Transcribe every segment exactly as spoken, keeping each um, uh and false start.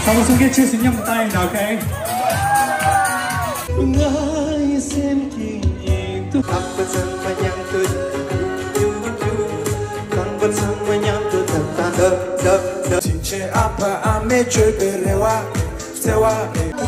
ཚང་མ་གསུང་སྐད་ཆེ་ཞིང་མཉམ་དུ་བཏང་ཡིན་ད། ཨོ་ཁེ། ང་ཡི་སེམས་ཀྱི་ཉིད་དུ་ལྷག་པ་ཚང་མ་མཉམ་དུ། རྐང་པ་ཚང་མ་མཉམ་དུ་ཐབ་ཐབ་ཐབ་ཐབ་ཐབ། དྲིན་ཆེན་ཨ་ཕ་ཨ་མས་བཅོལ་བའི་རེ་བ་བརྩེ་བ་རེ།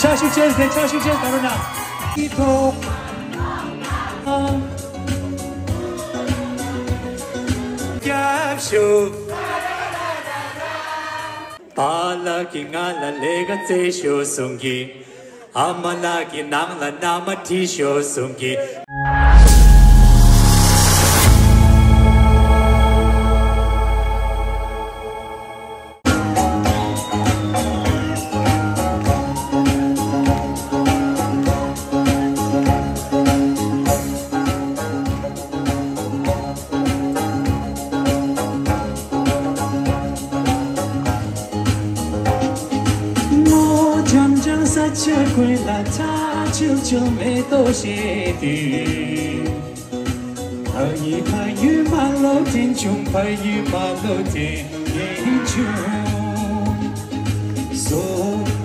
ཕྱག་ཤུགས་ཆེ་ཟེར། ཕྱག་ཤུགས་ཆེ་ཟེར་རོགས་གནང་། ཀྱི་ཐོག་སྐྱབས་ཞུ། པཱ་ལགས་ཀྱིས་ང་ལ་ལས་ཀ་བཙལ་ཤོག་གསུང་གི། ཨ་མ་ལགས་ཀྱིས་ནང་ལ་མནའ་མ་ཁྲིད་ཤོག་གསུང་གི། ངོ་འཇམ་འཇམ་ས་ཆ་ཀུན་ལ་ཆ་ཆུབ་ཆུབ་མེ་ཏོག་བཞད་དུས། ཕ་ཡུལ་ཕ་ཡུལ་མ་ལོ་དྲན་བྱུང་། ཕ་ཡུལ་མ་ལོ་དྲན་བྱུང་། སོ་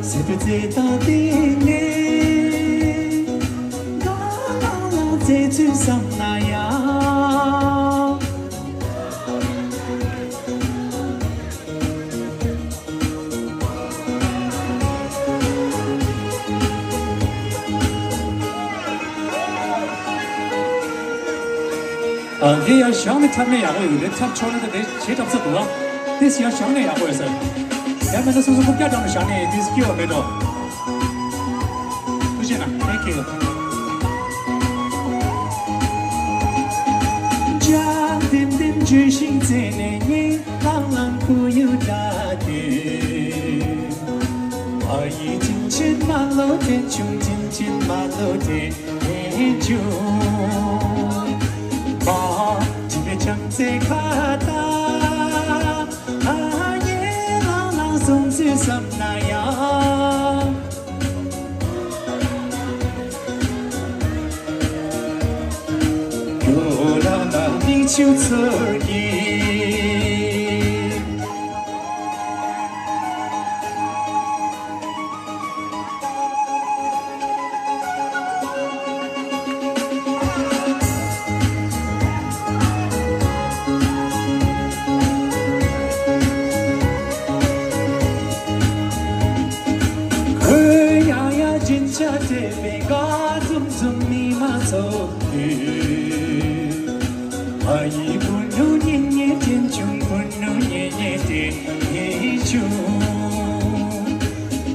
སེ་པི་ཙེ་ཏང་ཏེ་ནེ། ང་ལ་ཙེ་ཚུལ་བསམ་ན་ཡང་། ཨ། དེ་ཡར་བཞག་ནས་འཁྲབ་ན་ཡག་པོ་ཡོད་རེད། འཁྲབ་ཆོག་ན་ད་དེ་བྱེད་གྲབས་ས་འདུག་ཨ། དེ་ཡར་བཞག་ན་ཡག་པོ་ཡོད་ས་རེད། ཡང་མིན་ན་སོ་སོ་རྐུབ་བཀྱག་བཀྲམ་ནས་བཞག་ན་དེ་སྐྱིད་པ་མེད་འགྲོ། ཐུགས་རྗེ་གནང་། Thank you། ལྗང་ལྡེམ་ལྡེམ་ལྗོན་ཤིང་རྩེ་ནས་སྙན་ལྷང་ལྷང་ཁོར་ཡུག་བཀྲ་དུས། ཨ་ཡེ་དྲིན་ཆེན་མ་ལོ་དྲན་བྱུང་། དྲིན་ཆེན་མ་ལོ་དྲན་བྱུང་། མ་དྲིན་པའི་བྱམས་བརྩེ་ཁ་བཏགས། ཨ་ཡེ་ལང་ལང་སོང་ཚུལ་བསམ་ན་ཡང་། ཁྱོད་ལ་ལ་མིག་ཆུ་ཚོར་གྱིས། ཁོས་ཡང་ཡང་སྦྱིན་བྱ་སྤྲད་པའི་དགའ་འཛུམ་འཛུམ་མི་མ་ཚོགས་དུས། ཨ་ཡེ་བུ་ནུ་གཉེན་ཉེ་དྲན་བྱུང་། བུ་ནུ་གཉེན་ཉེ་དྲན་བྱུང་།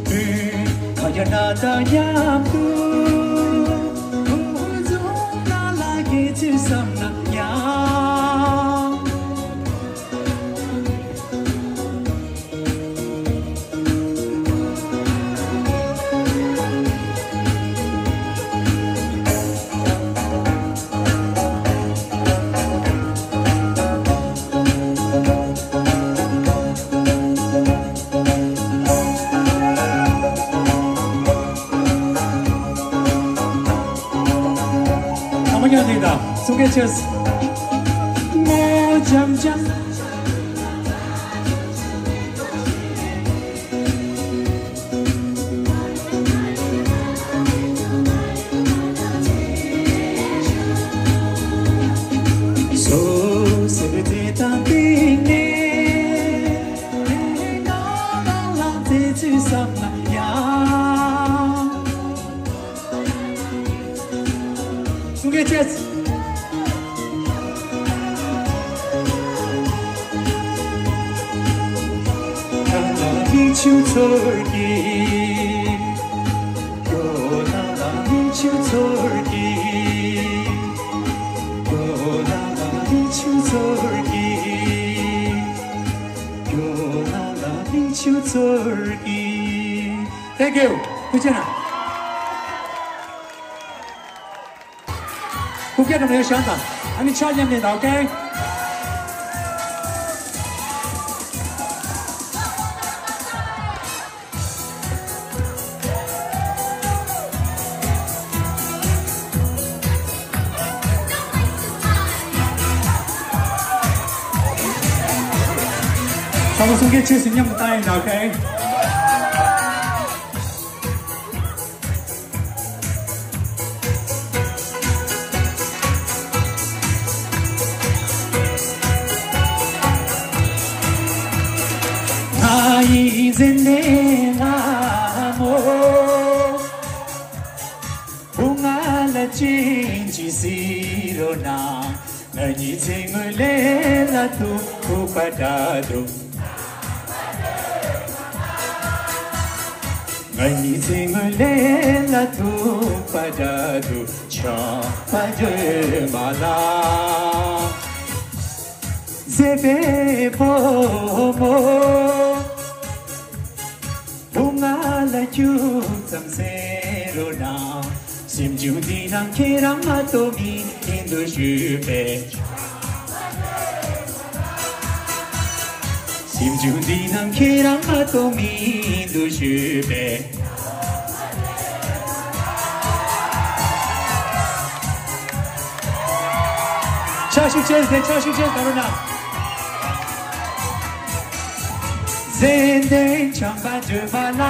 བུ་ཁ་ཡ་ན་ད་མཉམ་དུ། བུ་ཚོ་ན་ལ་སྐྱེ་ཚུལ་བསམ་ན་ཡང་། ཚང་མ་མཉམ་དུ་ཡིན་ད། གསུང་སྐད་ཆེ། ངོ་འཇམ་འཇམ། སོ་སེ་བི་ཏེ་དང་ཏིང་ནེ། ང་ལ་ལ་ཏེ་ཚུལ་བསམ་ན་ཡང་། གསུང་སྐད་ཆེ། ཁྱོད་ལ་མིག་ཆུ་ཚོར་གྱིས། ཁྱོད་ལ་མིག་ཆུ་ཚོར་གྱིས། ཁྱོད་ལ་མིག་ཆུ་ཚོར་གྱིས། ཁྱོད་ལ་མིག་ཆུ་ཚོར་གྱིས། Thank you. ཐུགས་རྗེ་གནང་། ཁུག་ཀྱ་འགྲམ་ལ་བཞག་དང་། ཨ་ནི་ཕྱག་མཉམ་ལེན་དང་། ཨོ་ཁེ། ཚང་མ་གསུང་སྐད་ཆེ་ཞིང་མཉམ་དུ་བཏང་ཡིན་ན། ཨོ་ཁེ། ང་ཡི་འཛིན་གྲྭའི་ལྷ་མོ། བུ་ང་ལ་ཅི་ཅི་ཟེར་རོ་ན། ང་གཉིས་ཚེ་སྔོན་ལས་ལ་ཐུག་ཐུག་པ་འདྲ་འདུག་ང་གཉིས་ཚེ་སྔོན་ལས་ལ་ཐུག་པ་འདྲ་འདུག་ཆགས་པ་འདྲ་མ་ལ། མཛེས་པའི་བུ་མོ། བུ་ང་ལ་ཁྱུག་ཙམ་ཟེར་རོ་ན། ཞིབ་འཇུག་འདི་ནང་ཁྱེད་རང་མ་གཏོགས་མི་མི་འདུག་ཞུས་པས། ཞིབ་འཇུག་འདི་ནང་ཁྱེད་རང་མ་གཏོགས་མི་འདུག་ཞུས་པས། ཕྱག་ཤུགས་ཆེ་ཟེར། ཕྱག་ཤུགས་ཆེ་ཟེར་རོ་ན། མཛེས་ལྡན་བྱམས་པ་སྒྲོལ་མ་ལ།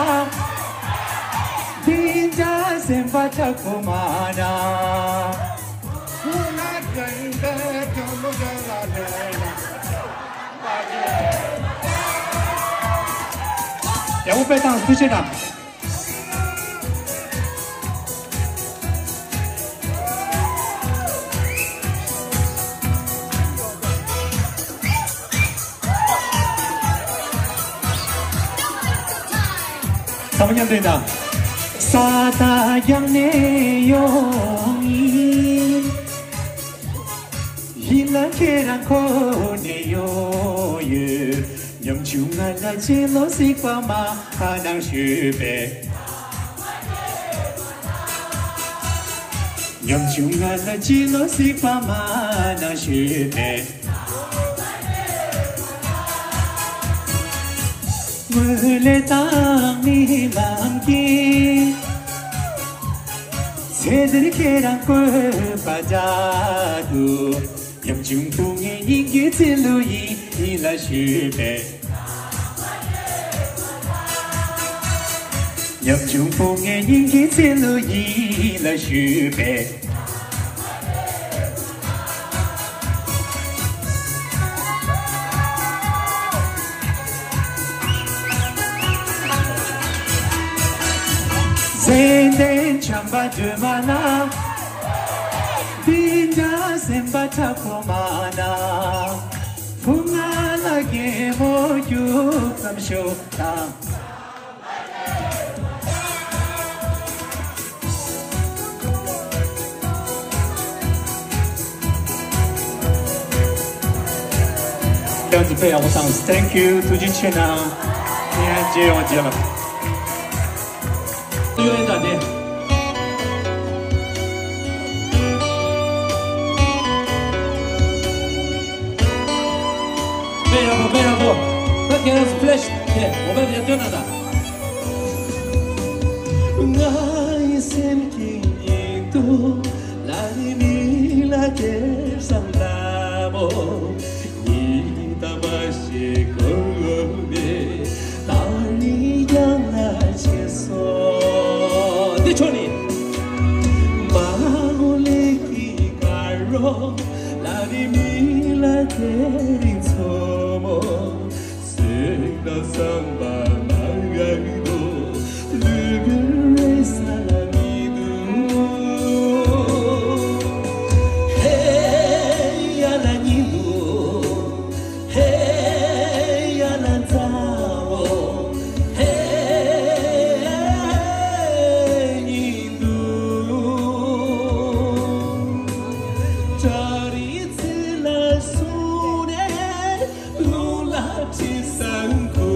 འདི་འདྲ་སེམས་པ་དྲག་པོ་མ་ན། ཡག་པོ་དཔེ་བཏང་། ཐུགས་རྗེ་གནང་། ཚང་མ་མཉམ་དུ་ཡིན་ད། ས་མཐའ་རྒྱང་ནས་ཡོང་ཡིན། ཡིན་ལ་ཁྱེད་རང་ཁོ་ནས་ཡོང་ཡོད། ཉམ་ཆུང་ང་ལ་ཕྱི་ལོགས་གཟིགས་པ་མ་གནང་ཞུས་པས། ཉམ་ཆུང་ང་ལ་ཕྱི་ལོགས་གཟིགས་པ་མ་གནང་ཞུས་པས། ངོས་ལས་བཏང་མི་ལམ་གྱི། ཚེ་འདིར་ཁྱེད་རང་བཀོད་པ་འདྲ་འདུག་ཉམ་ཆུང་བུ་ངའི་སྙིང་གི་ཚིལ་ལུ་ཡིན་ལ་ཞུས་པས། ཉམ་ཆུང་བུ་ངའི་སྙིང་གི་ཚིལ་ལུ་ཡིན་ལ་ཞུས་པས། མཛེས་ལྡན་བྱམས་པ་སྒྲོལ་མ་ལ། འདི་འདྲ་སེམས་པ་དྲག་པོ་མ་ན། བུ་ང་ལ་གད་མོ་རྒྱུག་ཙམ་ཤོག་དང་། ཡང་ཅིག་དཔེ་ཡག་པོ་བཏང་། Thank you. ཐུགས་རྗེ་ཆེ་གནང་། ཡང་མཇལ་ཡོང་། རྗེས་ལ། ཡོད་ཡིན་ད་དེ། དཔེ་ཡག་པོ། དཔེ་ཡག་པོ། ད་ཁྱེད་རང་ཚོ་ཕི་ལེ་ཤི་དེ་འོ་བས་དེ་སྟོན་ན་ད། ང་ཡི་སེམས་ཀྱི་ཉིན་དུ་ལ་ནི་མི་ལ་དེར་སང་ལ་མོ། ཉི་ད་མ་ཤེས་གོ་བས་ད་ནི་ཡང་ལ་ཆེ་སོ། འདི་ཆོ་ནི། མ་མོ་ལེ་ཀི་ཀ་རོ་ལ་ནི་མི་ལ་དེ་རིང་ཚོ་མོ། སེམས་ལ་བསམ་པ་མ་འགག་དོ། ལུས་པོའི་ས་ལ་མི་འདུག་ཧེ་ཡ་ལ་ཉི་འདུག་ཧེ་ཡ་ལ་མཛའ་བོ། ཧེ་ཉི་འདུག་ཏྲ་རི་ཚེ་ལ་སོང་ནས། ལུང་ལ་ཁྲི་སང་ཁུ་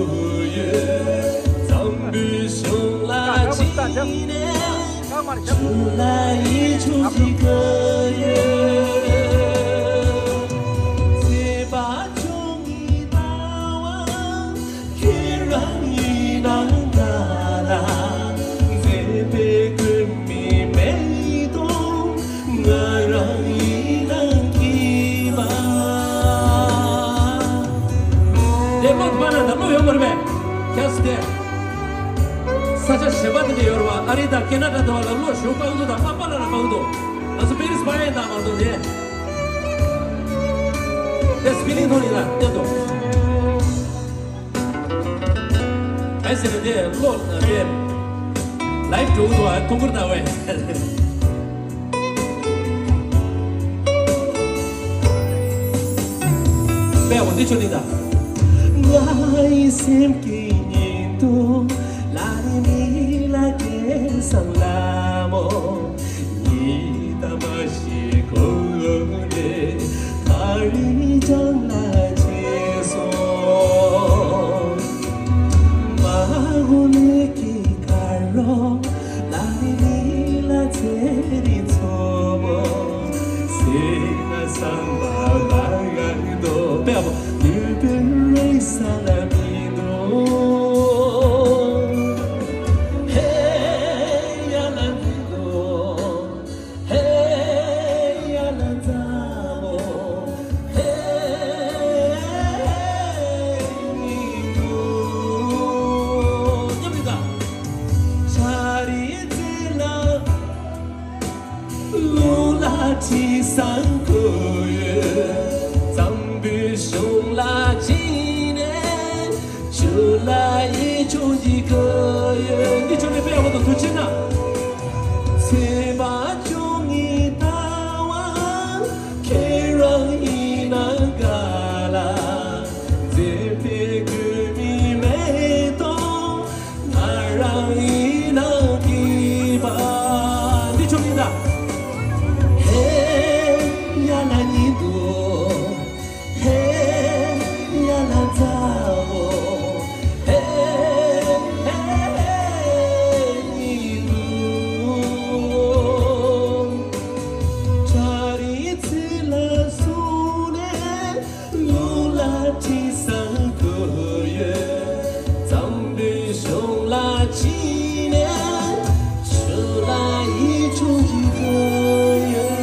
ཡོད། འཛམ་བུའི་གཞུང་ལ་ཕྱིན་ནས། ཆུ་ལ་ཡི་ཆུ་ཞིག་གི་ཡོད། ལས་སློབ་པ་ན་ད་སློབ་ཡོད་མ་རེད་པས། ཁྱེད་སུ་དེ། ས་ཆ་གཞན་པ་དེ་འདྲ་ཡོད་རེད་བ། ཨ་རི་དང་ཁེ་ན་ཌ་དེ་བ་ལ་སློབ་ཞུགས་པ་འདུག་དང་པ་པ་ལ་ར་པ་འདུག་ང་ཚོ་པེ་རིས་པ་ཡན་དང་མ་འདུག་དེ། དེ་སི་པི་ལིང་ཐོག་ནས་ལ་སྟོན་ཏོ། གལ་སྲིད་ན་དེ་ཀློག་དེ་ལའིབ་འགྲོ་གི་འདུག་ཨ། ཐུགས་ཁུར་གནང་བས། དཔེ་འོ་འདི་ཆོ་འདི་ད། ང་ཡི་སེམས་ཀྱི་ཉིན་དུ་ལ་རི་མི་ལ་སྐལ་བཟང་ལ་མོ། ཉི་ཟླ་མ་ཤི་གོ་ལེ་ད་རི་ལྗང་ལ་ཆེ་སོང་། མ་གོ་ལེ་ཀི་ཀ་རོ་ལ་རི་ལ་ཚེ་རི་ཚོ་མོ། སེ་ན་སམ་བ་ལ་ཡ་རི་དོ་པེ་བོ་ཡུ་པེ་རེ་ས་ལ་མི་དོ། ཧེ་ཡ་ལ་མི་དོ། ཧེ་ཡ་ལ་ཛ་བོ། ཧེ་ཡི་དུ། ཉམས་ལེན་དང་། ཆ་རི་ཙི་ལ་ལུ་ལ་ཁྲི་སང་ཁོ་ཡོད། འཛམ་བུའི་གཞུང་ལ་ཕྱིན་ནས། ཆུ་ལ་ཡིད་ཆུང་གི་གོ་ཡོད། འདི་ཆུ་ནི་དཔེ་ཡག་པོ་འདུག་ཐུགས་རྗེ་ཆེ་གནང་། ཚེས་པ་བཅུ་གཉིས་ཟླ་བ་ཁྱེད་རང་ཡིན་ན་ག་ལ། མཛེས་པའི་དགུན་གྱི་མེ་ཏོག་ང་རང་ཡིན་ན་སྐྱིད་པ། འདི་ཆུ་ནི་ད། ཧེ་ཡ་ལ་ཉིན་དུ། ཧེ་ཡ་ལ་ཛ་བོ། ཧེ་ཧེ་ཉི་ལུ། ཁྲ་རི་ཚི་ལ་སུ་ནེ་ལུ་ལ་ཁྲི་སང་གོ་ཡོད། འཛམ་བུའི་གཞུང་ལ་ཕྱིན་ནས། ཆུ་ལ་ཡིད་ཆུང་གི་གོ་ཡོད།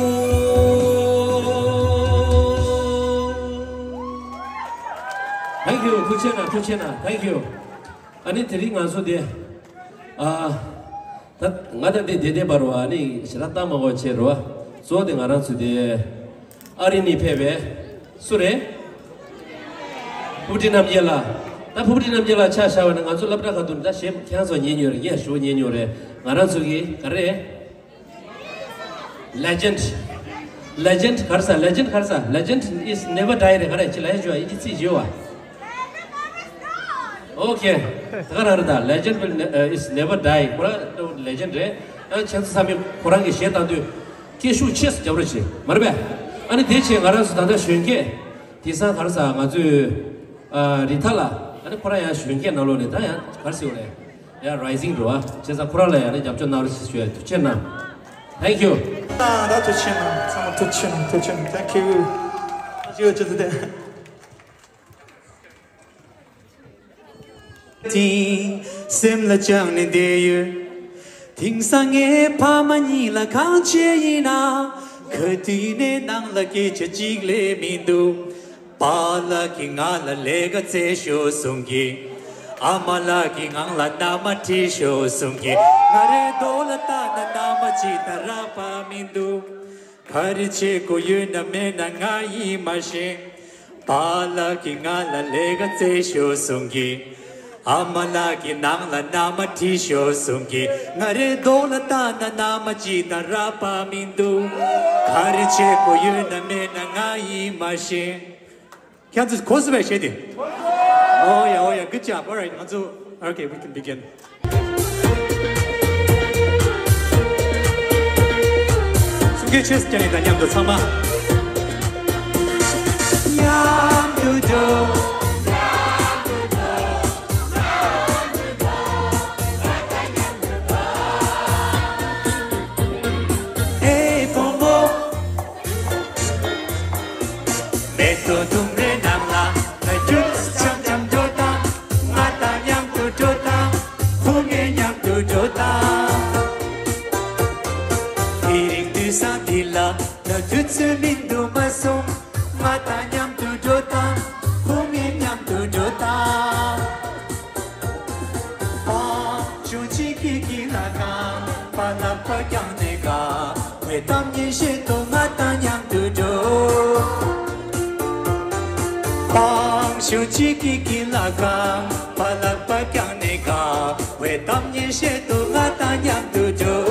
Thank you. ཐུགས་རྗེ་གནང་། ཐུགས་རྗེ་གནང་། Thank you. ཨ་ནི་དེ་རིང་ང་ཚོ་དེ། ཨ། ད་ང་ད་དེ་དེ་དེ་བར་བ་ཨ་ནི་ཞེ་དྲག་བཏང་མ་དགོས་བྱས་རོ། གཙོ་བོ་དེ་ང་རང་ཚོ་དེ། ཨ་རི་ནས་ཕེབས་པའི། སུ་རེད། ཕུ་བོ་ཁྲི་རྣམ་རྒྱལ་ལགས། ད་ཕུ་བོ་ཁྲི་རྣམ་རྒྱལ་ལགས་ཆ་བཞག་པ་ན་ང་ཚོ་སློབ་གྲྭ་ཁག་ཏུ་ད་གཞས་ཁྱེད་རང་ཚོ་ཉན་མྱོང་རེད། ངས་ཞུ་ཉན་མྱོང་རེད། ང་རང་ཚོ་གི་ག་རེ། Legend. Legend ག་རེ་ཟ། Legend ག་རེ་ཟ། Legend is never die རེད། ག་རེ་ཅི་ལ་ཡ་ཞུ་བ་ཡིན་གྱི་ཚིག་ཞུ་བ། Okay. ད་ག་རང་རེད་ད། Legend will ne- uh, is never die. ཁོ་རང་legend རེད། ཨ་ཁྱེད་ཚོ་ཚང་མས་ཁོ་རང་གི་གཞས་བཏང་དུས་སྐད་ཤུགས་ཆེ་ཙམ་རྒྱབ་རོགས་བྱེད། མ་རེད་པས། ཨ་ནི་དེ་བྱས་ང་རང་ཚོ་ད་ལྟ་གཞོན་སྐྱེས། དེང་སང་ག་རེ་ཟ། ང་ཚོས་ཨ་རི་ཐ་ལ། ཨ་ནི་ཁོ་རང་ཡང་གཞོན་སྐྱེས་ནང་ལོགས་ནས་ད་ཡང་ག་རེ་ཟེར་དགོས་རེད། ཡང་rising འགྲོ་བ་བྱས་ཙང་ཁོ་རང་ལ་ཡང་ནི་རྒྱབ་སྐྱོར་གནང་རོགས་ཞེས་ཞུ་ཡ། ཐུགས་རྗེ་གནང་། Thank you. ད་ཐུགས་རྗེ་གནང་། ཚང་མ་ཐུགས་རྗེ་གནང་། ཐུགས་རྗེ་གནང་། Thank you. ཅི་ཡོད་ཅི་ཚོད་དེ། དེང་སེམས་ལ་བཅངས་ནས་བསྡད་ཡོད། དེང་སང་ངའི་ཕ་མ་གཉིས་ལ་གང་བྱས་ཡིན་ན། ག་དུས་ནས་ནང་ལ་སྐད་ཆ་གཅིག་ལས་མི་འདུག་པཱ་ལགས་ཀྱིས་ང་ལ་ལས་ཀ་བཙལ་ཤོག་གསུང་གི། ཨ་མ་ལགས་ཀྱིས་ང་ལ་མནའ་མ་ཁྲིད་ཤོག་གསུང་གི། ང་རའི་རྡོག་ལ་བལྟས་ན་མནའ་མ་གཅིག་དང་རག་པ་མི་འདུག་ག་རེ་བྱེད་དགོས་ཡོད་ན་མེད་ན་ང་ཡིས་མ་ཤེས། པཱ་ལགས་ཀྱིས་ང་ལ་ལས་ཀ་བཙལ་ཤོག་གསུང་གི། ཨ་མ་ལགས་ཀྱིས་ནང་ལ་མནའ་མ་ཁྲིད་ཤོག་གསུང་གི། ང་རའི་རྡོག་ལ་བལྟས་ན་མནའ་མ་གཅིག་དང་རག་པ་མི་འདུག་ག་རེ་བྱེད་དགོས་ཡོད་ན་མེད་ན་ང་ཡིས་མ་ཤེས། ཁྱེད་ཚོས་གོ་སོང་བས་གཞས་དེ། Oh yeah, oh yeah, good job. All right, ང་ཚོ། Okay, we can begin. གསུང་སྐད་ཆེ་ཙམ་རྒྱག་ནས་ད་མཉམ་དུ་ཚང་མ། མཉམ་དུ་འགྲོ། ཨེ་བུ་མོ། མེ་ཏོག་ལྡུམ་རའི་ནང་ལ་ང་རྒྱུག་འཆམ་འཆམ་འགྲོ་དང་། ང་དང་མཉམ་དུ་འགྲོ་དང་། བུ་ངས་མཉམ་དུ་འགྲོ་དང་། དེ་རིང་དུས་སང་འདི་ལ། ང་ དུས་ཚོད་མི་འདུག་མ་སོང་། ང་དང་མཉམ་དུ་འགྲོ་དང་། ཁོང་ངའི་མཉམ་དུ་འགྲོ་དང་། ཨང་། གཞུང་གཅིག་གི་དཀྱིལ་ལ་གང་། པ་ལག་པ་བརྐྱངས་ནས་ག་བའི་གཏམ་སྙན་བཤད་དོ། ང་དང་མཉམ་དུ་འགྲོ། ཨང་། གཞུང་གཅིག་གི་དཀྱིལ་ལ་གང་། པ་ལག་པ་བརྐྱངས་ནས་ག་བའི་གཏམ་སྙན་བཤད་དོ། ང་དང་མཉམ་དུ་འགྲོ།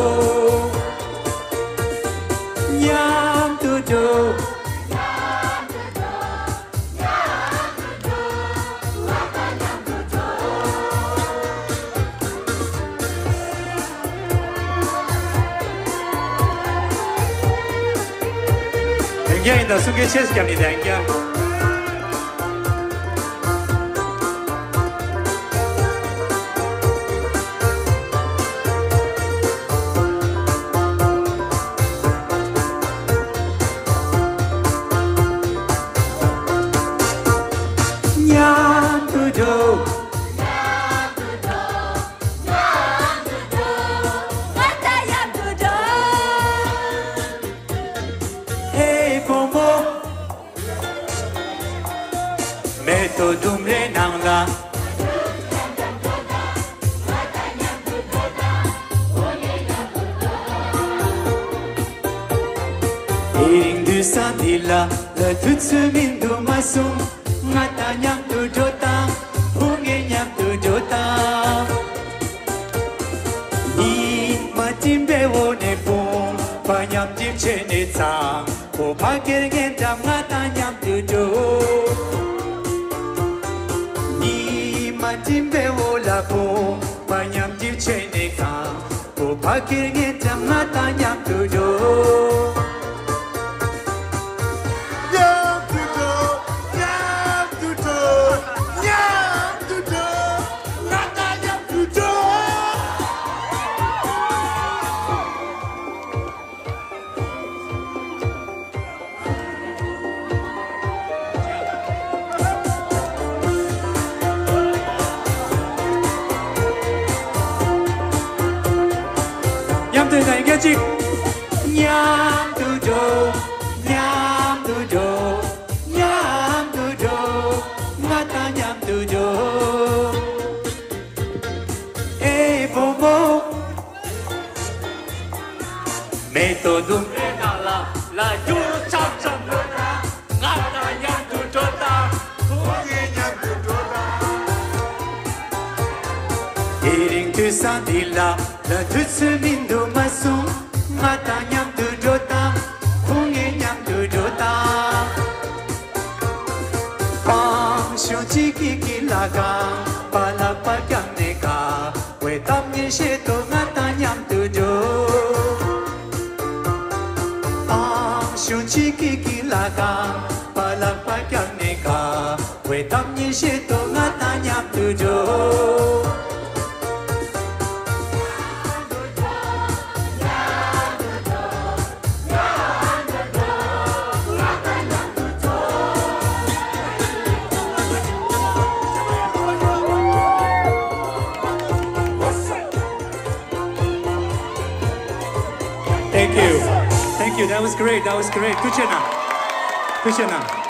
མཉམ་དུ་འགྲོ། ལྷན་རྒྱས་ཡིན་ད་གསུང་སྐད་ཆེ་ཙམ་རྒྱབ་ནས་ད་ལྷན་རྒྱས། མཉམ་དུ་འགྲོ། ཧེ་བུ་མོ། མེ་ཏོག་ལྡུམ་རའི་ནང་ལ། དེ་རིང་དུས་སང་འདི་ལ། ལ་དུས་ཚོད་མི་འདུག་མ་སོང་། ང་དང་མཉམ་དུ་འགྲོ་དང་། བུ་ངའི་མཉམ་དུ་འགྲོ་དང་། ཉི་མ་སྤྲིན་པའི་འོག་ནས་སྤུངས། པ་མཉམ་འཇིབ་བྱས་ནས་ཚང་། ཁོ་ཕ་གིར་ངན་འགྲམ་ང་དང་མཉམ་དུ་འགྲོ། ཉི་མ་སྤྲིན་པའི་འོག་ལ་སྤུངས། པ་མཉམ་འཇིབ་བྱས་ནས་ཚང་། ཁོ་ཕ་གིར་ངན་འགྲམ་ང་དང་མཉམ་དུ་འགྲོ། མཉམ་དུ་འགྲོ། མཉམ་དུ་འགྲོ། མཉམ་དུ་འགྲོ། ང་དང་མཉམ་དུ་འགྲོ། མཉམ་དུ་ཡིན་ད་ཡིན་སྐད་ཅིག་མཉམ་དུ་འགྲོ། མཉམ་དུ་འགྲོ། མཉམ་དུ་འགྲོ། ང་དང་མཉམ་དུ་འགྲོ། ཨེ་བུ་མོ། མེ་ཏོག་ལྡུམ་རའི་ནང་ལ། ལ་རྒྱུ་འཆམ་འཆམ་འགྲོ་དང་། ང་དང་མཉམ་དུ་འགྲོ་དང་། ཁོང་ངའི་མཉམ་དུ་འགྲོ་དང་། དེ་རིང་དུས་སང་འདི་ལ། ལ་དུས་ཚོད་མི་འདུག་མ་སོང་། ང་དང་མཉམ་དུ་འགྲོ་དང་། ཁོང་ངའི་མཉམ་དུ་འགྲོ་དང་། ཨང་། གཞུང་གཅིག་གི་དཀྱིལ་ལ་གང་། པ་ལག་པ་བརྐྱངས་ནས་ག་བའི་གཏམ་སྙན་བཤད་དོ། ང་དང་མཉམ་དུ་འགྲོ། ཨང་། གཞུང་གཅིག་གི་དཀྱིལ་ལ་གང་། པ་ལག་པ་བརྐྱངས་ནས་ག་བའི་གཏམ་སྙན་བཤད་དོ། ང་དང་མཉམ་དུ་འགྲོ། Thank you. Thank you. That was great. That was great. ཐུགས་རྗེ་གནང་། ཐུགས་རྗེ་གནང་།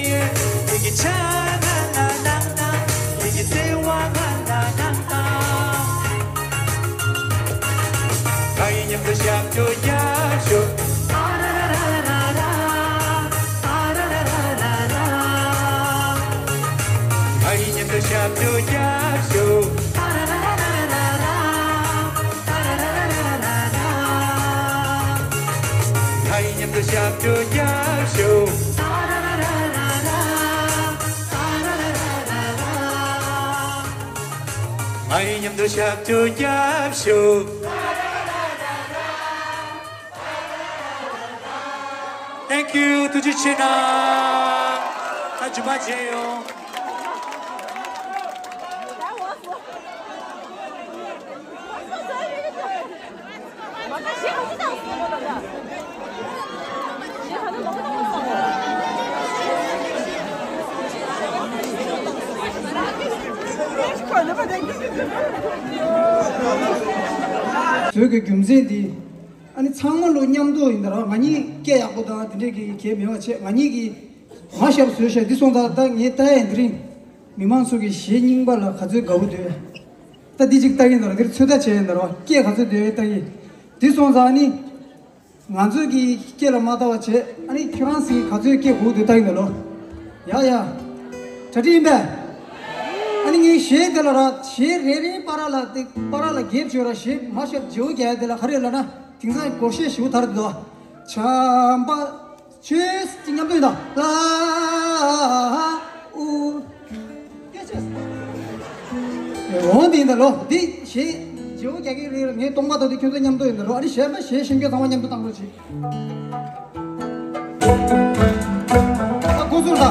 ཡི་གེ་ཆ་ན་ན་ན་ན། ཡི་གེ་ཚེ་བ་ང་ན་ན་ན། ང་ཡི་མཉམ་དུ་ཞབས་བྲོ་རྒྱབ་ཤོག་ཨ་ར་ར་ར་ར་ར། ཨ་ར་ར་ར་ར་ར། ང་ཡི་མཉམ་དུ་ཞབས་བྲོ་རྒྱབ་ཤོག་ཨ་ར་ར་ར་ར་ར། ང་ཡི་མཉམ་དུ་ཞབས་བྲོ་རྒྱབ་ཤོག་ང་ཡི་མཉམ་དུ་ཞབས་བྲོ་རྒྱབ་ཤོག Thank you. ཐུགས་རྗེ་ཆེ་གནང་། ད་མཇུག་མ་མཇལ་ཡོང་། བོད་ཀྱི་རྒྱུ་མཚན་འདི། ཨ་ནི་ཚང་མ་ལོ་མཉམ་དུ་ཡིན་ད་ར། ང་གཉིས་སྐད་ཡག་པོ་དང་དེ་འདྲས་ཀྱི་གལ་མེད་པ་བྱས། ང་གཉིས་ཀྱིས་མ་ཞབས་བཟོས་ཤག་འདི་སོང་ཙང་ད་ངས་ལྟ་ཡ་འདི་རིང་མི་མང་ཚོ་གི་གཞས་རྙིང་པ་ལ་ག་ཚོད་དགའ་བོ་འདུག་ད་འདི་གཅིག་ལྟ་གིན་ད་ར། འདིར་ཚོད་ལྟ་བྱས་ཡིན་ད་ར། སྐད་ག་ཚོད་འདུག་ལྟ་གིན། འདི་སོང་ཙང་ཨ་ནི་ང་ཚོས་ཀྱི་སྐད་ལ་མ་ལྟ་བ་བྱས། ཨ་ནི་ཁྱེད་རང་ཚོས་ག་ཚོད་སྐད་གོ་འདུག་ལྟ་གིན་ད་ལོ། ཡ་ཡ། གྲ་སྒྲིག་ཡིན་པས། ཨ་ནི་ངའི་གཞས་དེ་ལ་ར། གཞས་རེ་རེའི་བར་ལ་དེ་བར་ལ་གེབ་བྱོས་ར། གཞས་མ་ཞབས་བརྗེ་བོ་རྒྱག་ཡ་དེ་ལ་ག་རེ་ལབ་ན། དེང་སང་སྒོར་གཞས་ཞུ་དར་འདུག་བྱམས་པ་ཆོས་ཀྱི་མཉམ་དུ་ཡིན་ད། ལ་ཨུ། འོང་དེ་ཡིན་ད་ལོ། འདི་གཞས་བརྗེ་བོ་རྒྱག་གི་རེད། ངས་སྟོང་པ་དང་དེ་ཁྱོད་ཚོ་མཉམ་དུ་ཡིན་ད་ལོ། ཨ་ནི་གཞས་མ་གཞས་ཤེས་མཁན་ཚང་མ་མཉམ་དུ་བཏང་རོགས་བྱེད། ཨ་ཁོ་ཚོར་ད།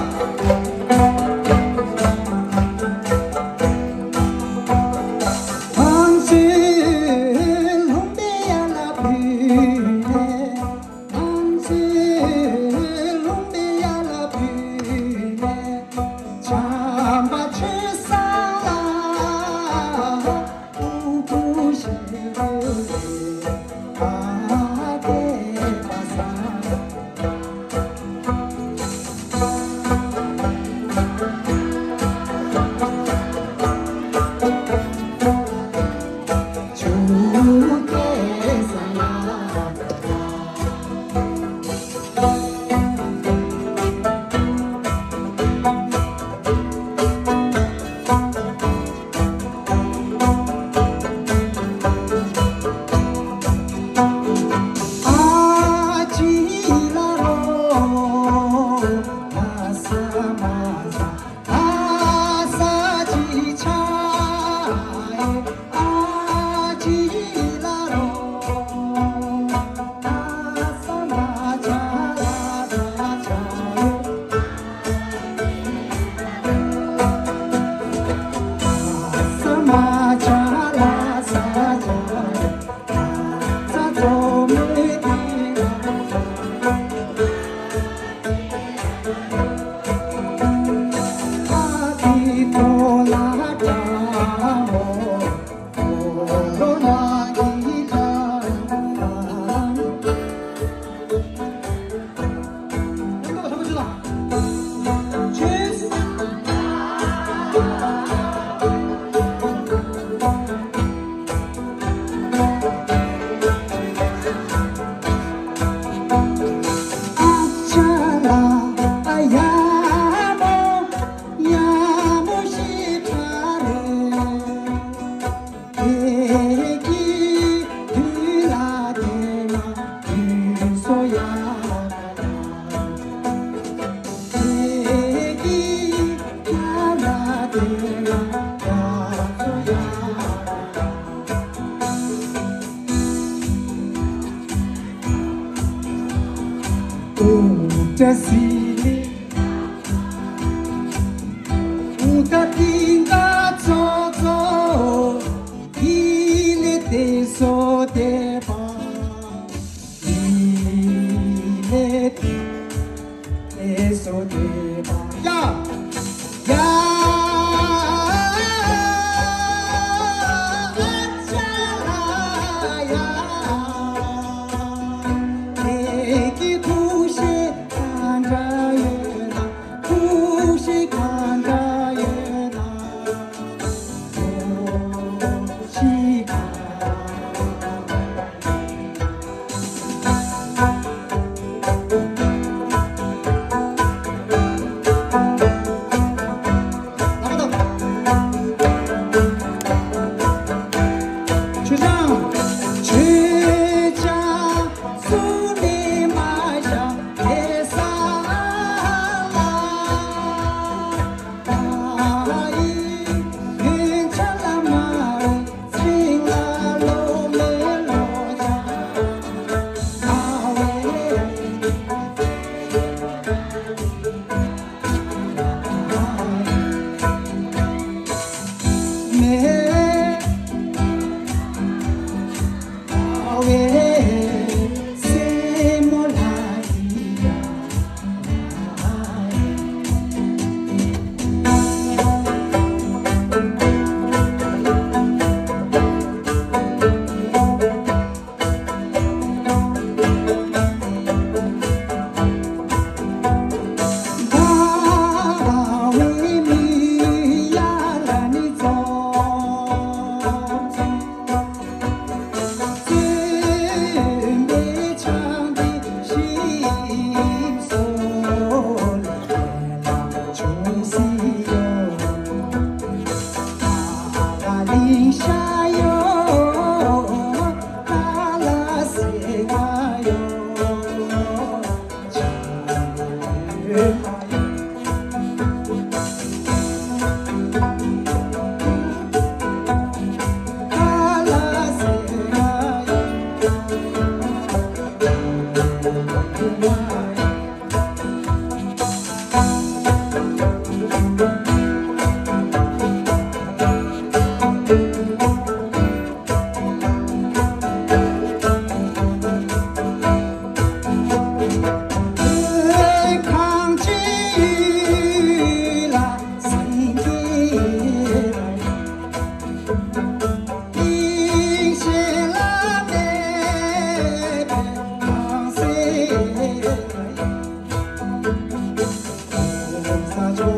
ཐུགས་རྗེ་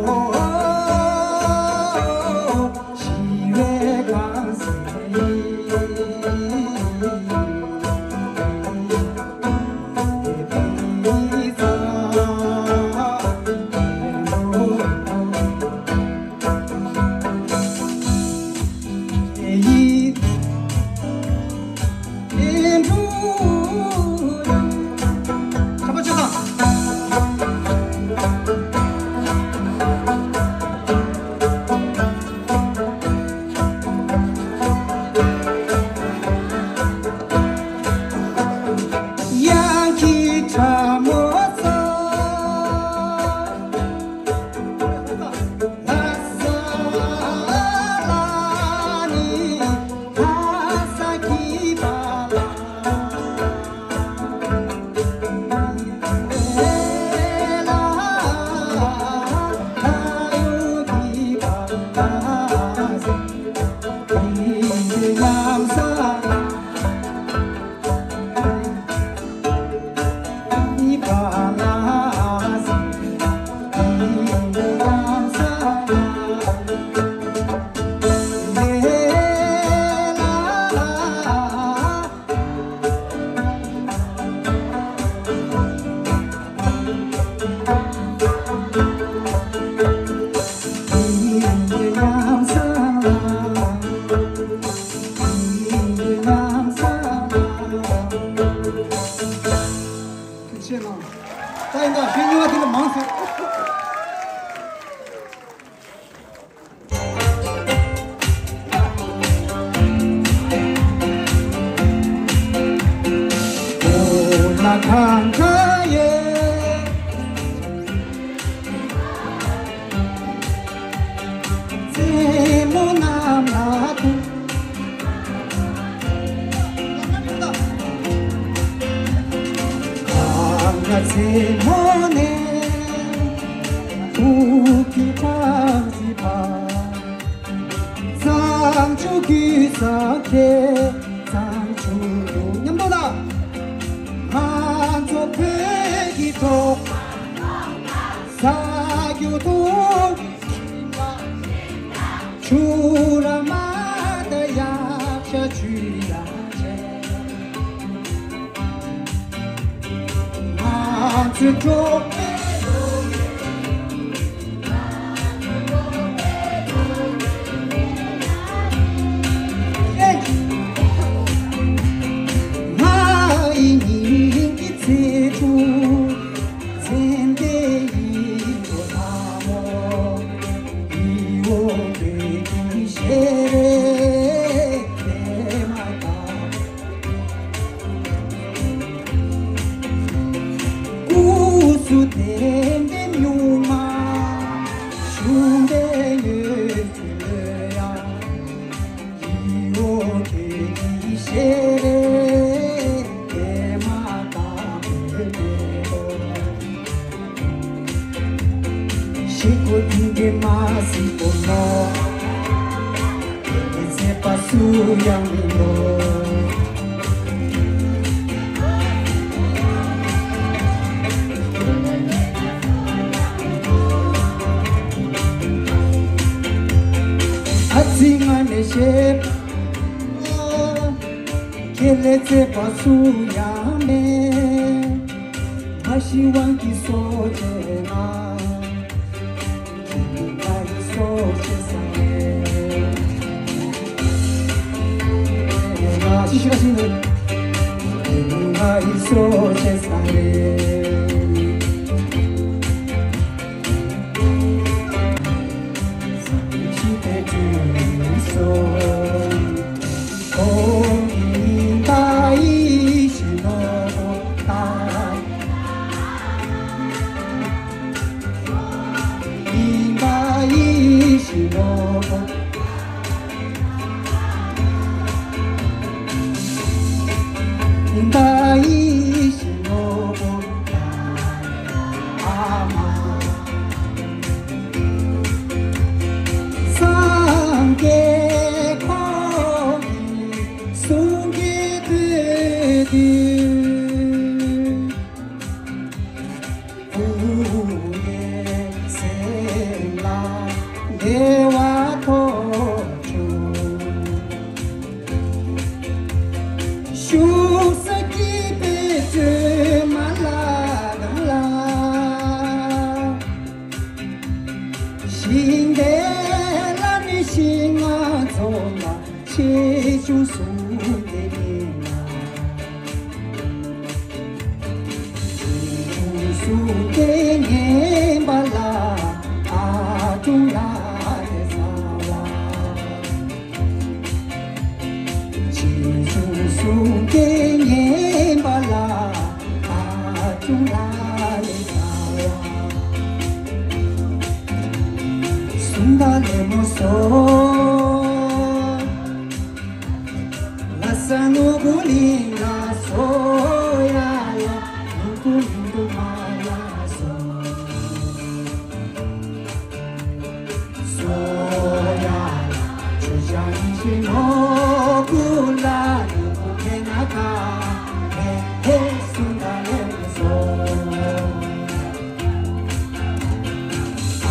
གནང་། ད་ཡིན་ད་གཞས་རྙིང་པ་དེ་ལ་མང་ཟེར། མཉམ་དུ་ལ། ང་ཚོ་བོད་ཀྱི་ཐོག་ས་རྒྱུ་དུ། ཆུ་ར་མ་ད་ཡག་ཤ་ཆུ་ཡག་ཆེ། ང་ཚོའི་གྲོགས་པོ། ང་ཡི་སྙིང་གི་ཚེ་ཕྲུག་ཚེ་འདི་ཡི་འགྲོ་ལ་མོ། ཡི་འོ་དེ་གི་ཤེས་རེ་དེ་མ་ད། སྐུ་གཟུགས་ལྡན་པའི་མྱུར་མ་ཞུ་འདི་ཡོད་ཚུལ་ཡང་། ཡི་འོ་ཁྱེད་ཀྱི་ཤེས་རེ་དེ་མ་ད་བོད་མེད་དོ། ཤི་ཁོ་དུང་གི་མ་སི་པོ་ནོ། དེ་ཚེ་པ་སུ་ཡང་མི་འདོ། ཨ་ཙི་ང་ནས་ཤེས། ཁྱེད་ལས་ཚེ་པ་སུ་ཡང་མེད། ང་ཤི་དབང་གི་སོ་བྱེད་ན། ཁྱེད་ང་ཡི་སོ་བྱེད་ས་རེད། ང་ཅི་ཞིག་ཞིག་ནས། ཁྱེད་ང་ཡི་སོ་བྱེད་ས་རེད། བདེ་བ་ཐོབ་བྱུང་། བཞུགས་ས་སྐྱིད་པའི་སྒྲོལ་མ་ལ་གང་ལ། ཞིང་དེ་ལ་ནི་ཞིང་ང་འཛོམས་ལ། ཆེ་ཆུང་གསུམ་སྟེ་ངན་པ། ཆེ་ཆུང་གསུམ་སྟེ་ངན་པ་ལ། ཨ་ཀྲུང་ལ་ལས་ཚ་བ། ཆེ་ཆུང་གསུམ་སྟེ་ངན་པ་ལ། ཨ་ཀྲུང་ལ་ལས་ཚ་བ། སུམ་མདའ་ལེབ་མོ་སོ། ལ་ས་ནོར་བུ་གླིང་ལ་སོ་ཡ་ཡ། ནོར་བུ་གླིང་དུ་མ་ལ་སོ། སོ་ཡ་ལ་ཆུ་བྱ་ཡིན་ཞིང་ནོར་བུ་ལ། ནོར་བུ་ཁེ་ན་ཁ་ཧེ་ཧེ་སུམ་མདའ་ལེབ་མོ་སོ།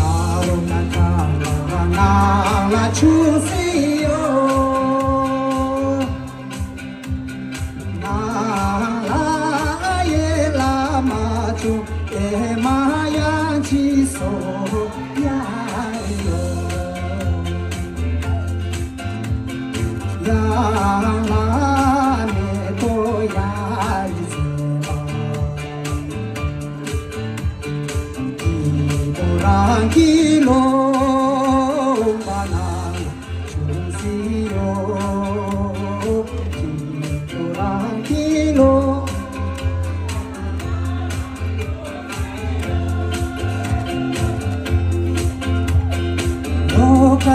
ཨ་རོ་ན་ཁ་ལ་ན་ལ་ཆུ་སི་ཡོ། ན་ལ་ཡེ་ལ་མ་ཆུ་ཨེ་མ་ཡང་ཅི་སོ་ཡ་ཡོ། ཡ་ལ་མེ་ཏོ་ཡ་ཡི་ཟེ་བ། ཀི་ཏོ་རང་ཀི་ལོ་བ་ན་ཆུ་སི་ཡོ། ཀི་ཏོ་རང་ཀི་ལོ། ལོ་ཀ་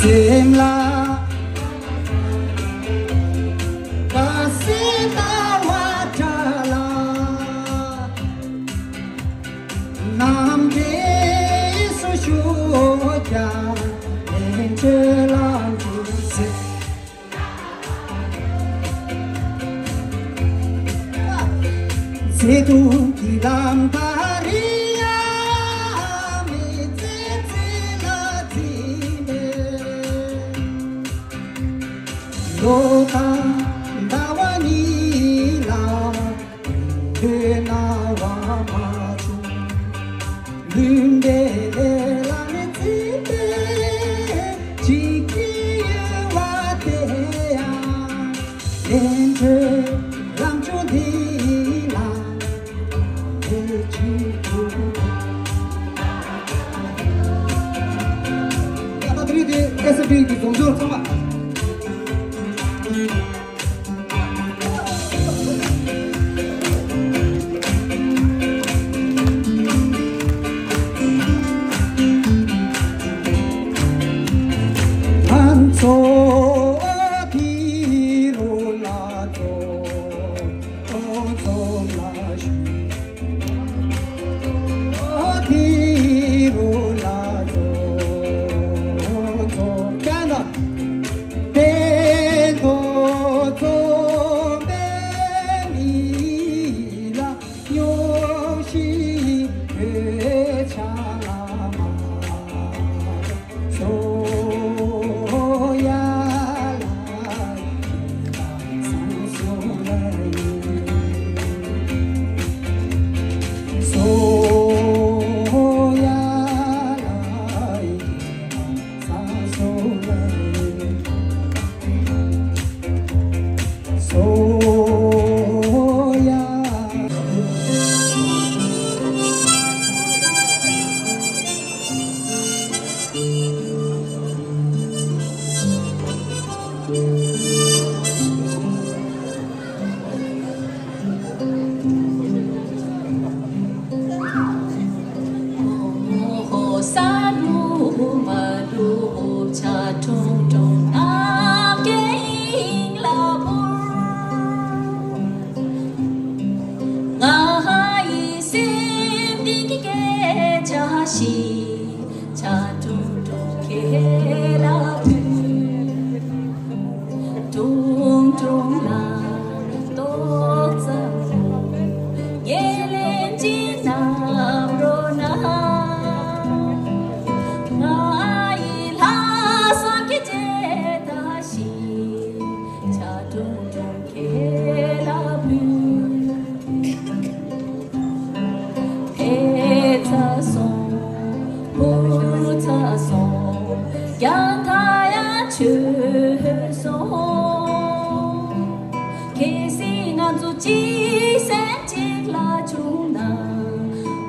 སེམས་ལ། ཀ་སེ་ད་བ་ཏྲ་ལ། ནམ་འདྲེས་སུ་ཞུགས་ཀྱང་ལན་ཆོས་ལ་འཇུག་ཟེར། ཚེ་དུང་གི་ལམ་ད་རི་ཡ་མི་ཚེ་ཚེ་ལ་འཛིན་པའི། ལོ་དང་ཟླ་བ་གཉིས་ལ་ལུས་ན་བ་མ་བྱུང་། ལུས་འདས་ལས་ལ་ནི་བརྩིས་ཏེ་འཇིགས་ཀྱི་ཡོད་པ་དེ་ཡང་ལན་ཆོས་ལམ་མཆོག་འདི་ལ། ཡ་ད་དེ་རིང་དེ་ཨེ་སི་ཌི་གི་རྫོང་ཆོག་ཚང་མ། ང་ཚོ་དེ་རུ་ལ་ཚོ། བྱ་ཞིང་། བྱ་ཀྲུང་ཀྲུང་ཁྱེད་ལ་ཕུལ། ཀྲུང་ཀྲུང་ལ་ཏོག་ཙམ་ངེས་ལེན་ཅིག་གནང་རོགས་གནང་། ང་ཡི་ལྷག་བསམ་གྱི་རྗེས་ཟླ་ཞིག་བྱ་ཀྲུང་ཀྲུང་ཁྱེད་ལ་ཕུལ། ཕེབས་ཚར་སོང་། ཕུལ་ཚར་སོང་། རྒྱང་ཐག་ཡང་ཆོད་སོང་། གལ་སྲིད་ང་ཚོ་གཅིག་སེམས་གཅིག་ལ་བྱུང་ན།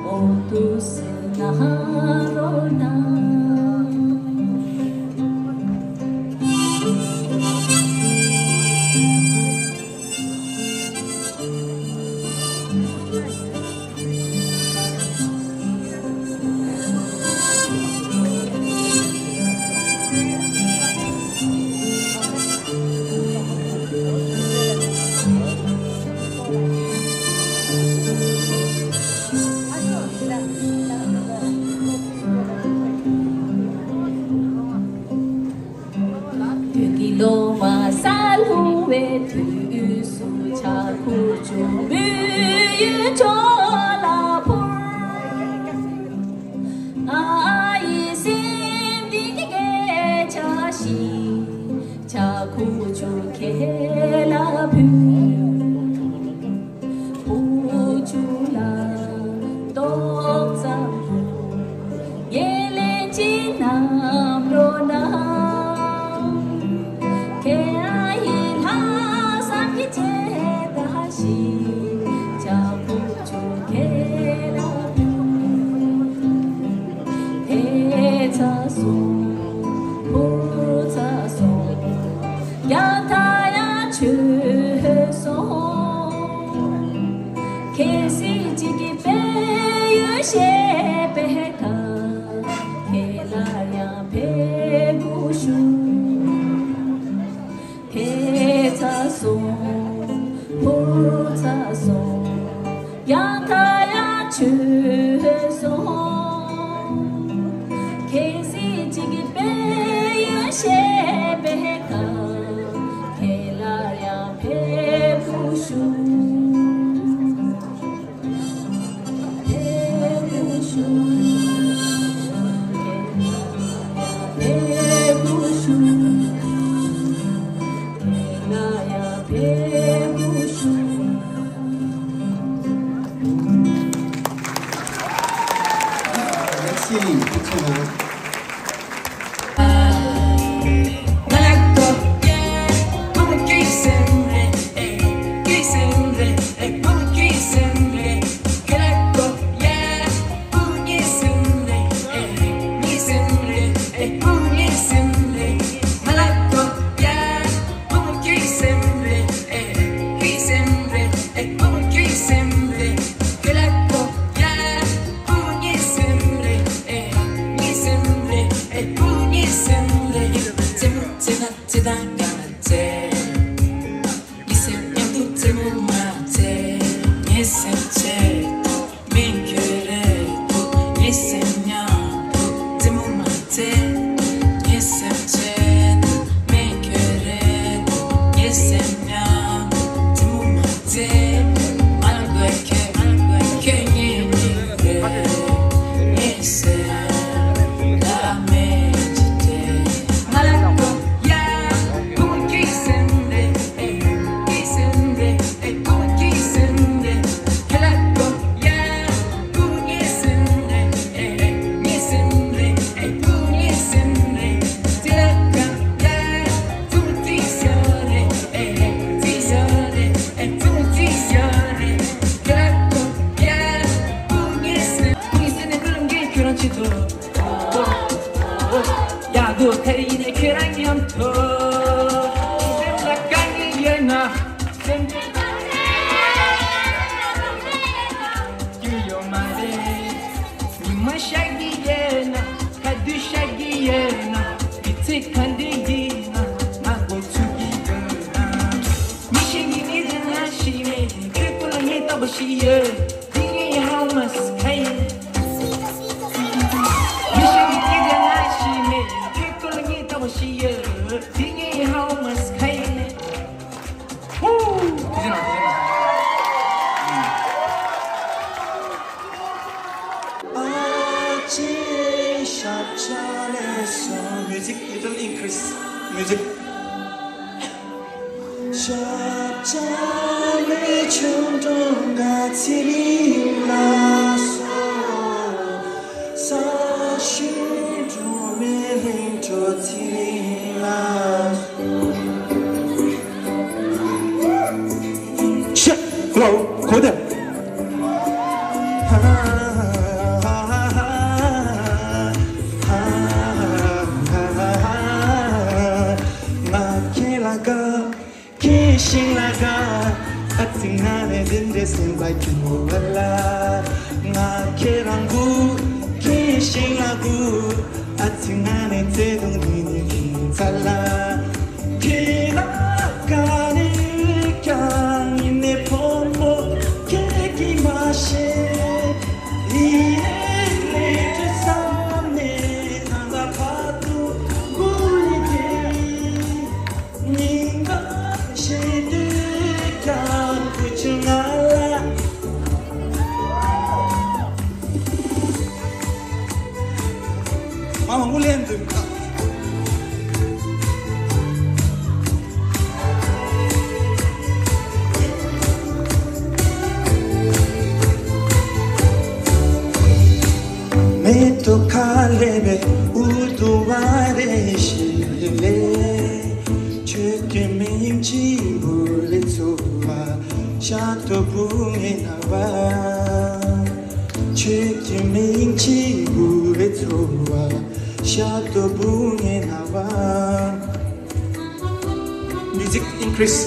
འོ་ཐུགས་སུ་གནང་རོགས་གནང་། དུས་ཀྱི་ལོ་མ་ས་ལྷུང་བའི་དུས་སུ། ཕྱྭ་ཁུ་བྱུག་མོས་གཡུ་མཆོག་ལ་ཕུལ། ང་ཡི་སེམས་འདི་ཉིད་ཀྱི་བྱ་ཞིང་། ཕྱྭ་ཁུ་བྱུག་ཁྱེད་ལ་ཕུལ། བུ་ཆུང་ལ་ཏོག་ཙམ་ངེས་ལེན་ཅིག་གནང་རོགས་གནང་། ཁྱེད་ཡི་ལྷག་བསམ་གྱི་རྗེས་ཟླ་ཞིག་བྱ་བུ་ཆུང་ཁྱེད་ལ་ཕུལ། ཕེབས་ཚར་སོང་། ཕུལ་ཚར་སོང་། ཡང་ད་ཡང་ཆོད་སོང་། ཁྱེད་སྲིད་ཅིག་གི་དཔལ་ཡོན་བཞེས་པའི་ཁར། ཁྱེད་ལ་ཡང་ཕེབས་དགོས་བྱུང་། ཕེབས་ཚར་སོང་། ཕུལ་ཚར་སོང་། ཡང་ད་ཡང་ཆོད་སོང་། ཁྱེད་སྲིད་ཅིག་གི་དཔལ་ཡོན་བཞེས་པའི་ཁར། ཁྱེད་ལ་ཡང་ཕེབས་དགོས་བྱུང་། ཕེབས་དགོས་བྱུང་། ཕེབས་དགོས་བྱུང་། ཁྱེད་ལ་ཡང་ཕེབས་དགོས་བྱུང་། Merci, ཐུགས་རྗེ་གནང་། ཡག་དུ་ཐེར་ཡིན་ནས་ཁྱོད་རང་མཉམ་དུ། སེམས་ལ་དཀའ་ངལ་ཡོད་ན། སེམས་རྒྱུ་ཡོད་མ་རེད། ཉི་མ་ཤར་གྱི་ཡོད་ན། ཁ་དུས་ཤར་གྱི་ཡོད་ན། མི་ཚེ་ག་འདྲ་ཡིན་ན། ང་མགོ་ཚོད་ཀྱི་ཡོད་ན། མི་ཤེས་ཀྱི་མི་རེ་ང་ཤེས་མེད། ཁྱོད་སྐུ་ལ་ངས་རྟག་པར་ཤེས་ཡོད། འདི་ངའི་ཧ་མ་སི་ཁ་ཡིན། Music, little increase. Music. Check, glow, go there. ང་ཁྱེད་ལ་དགའ། ཁྱེད་ཤིང་ལ་དགའ། ཨ་ཙི་ང་ནི་འདི་འདྲའི་སེམས་པ་སྐྱོ་བ་ལ། ང་ཁྱེད་རང་སྒུག་ཁྱེད་ཤིང་ལ་སྒུག་ཨ་ཙི་ང་ནི་བརྩེ་དུང་འདི་ནི་ཁྱེད་ཚ་ལ། ཁྱེད་ལ་དགའ་ནས་ཀྱང་ཡིན་ནས་ཕོ་མོ་ཁྱེད་ཀྱིས་མ་ཤེས། ཡིན་ནས་ལས་དྲི་བསམ་ནས་ནང་ལ་ཕར་ཚུར་སྒུག་ནས་ཁྱེད། མེ་ཏོག་ཁ་ལེ་བའི་འུ་ཐུ་བ་རེ་ཞིག་ལེ། ཁྱོད་ཀྱི་མིང་གཅིག་པུ་ལས་ཚོར་བ་ཤ་དོ་བུ་ངའི་ན་བ། ཁྱོད་ཀྱི་མིང་གཅིག་པུ་ལས་ཚོར་བ་ཤ་དོ་བུ་ངའི་ན་བ། Music increase.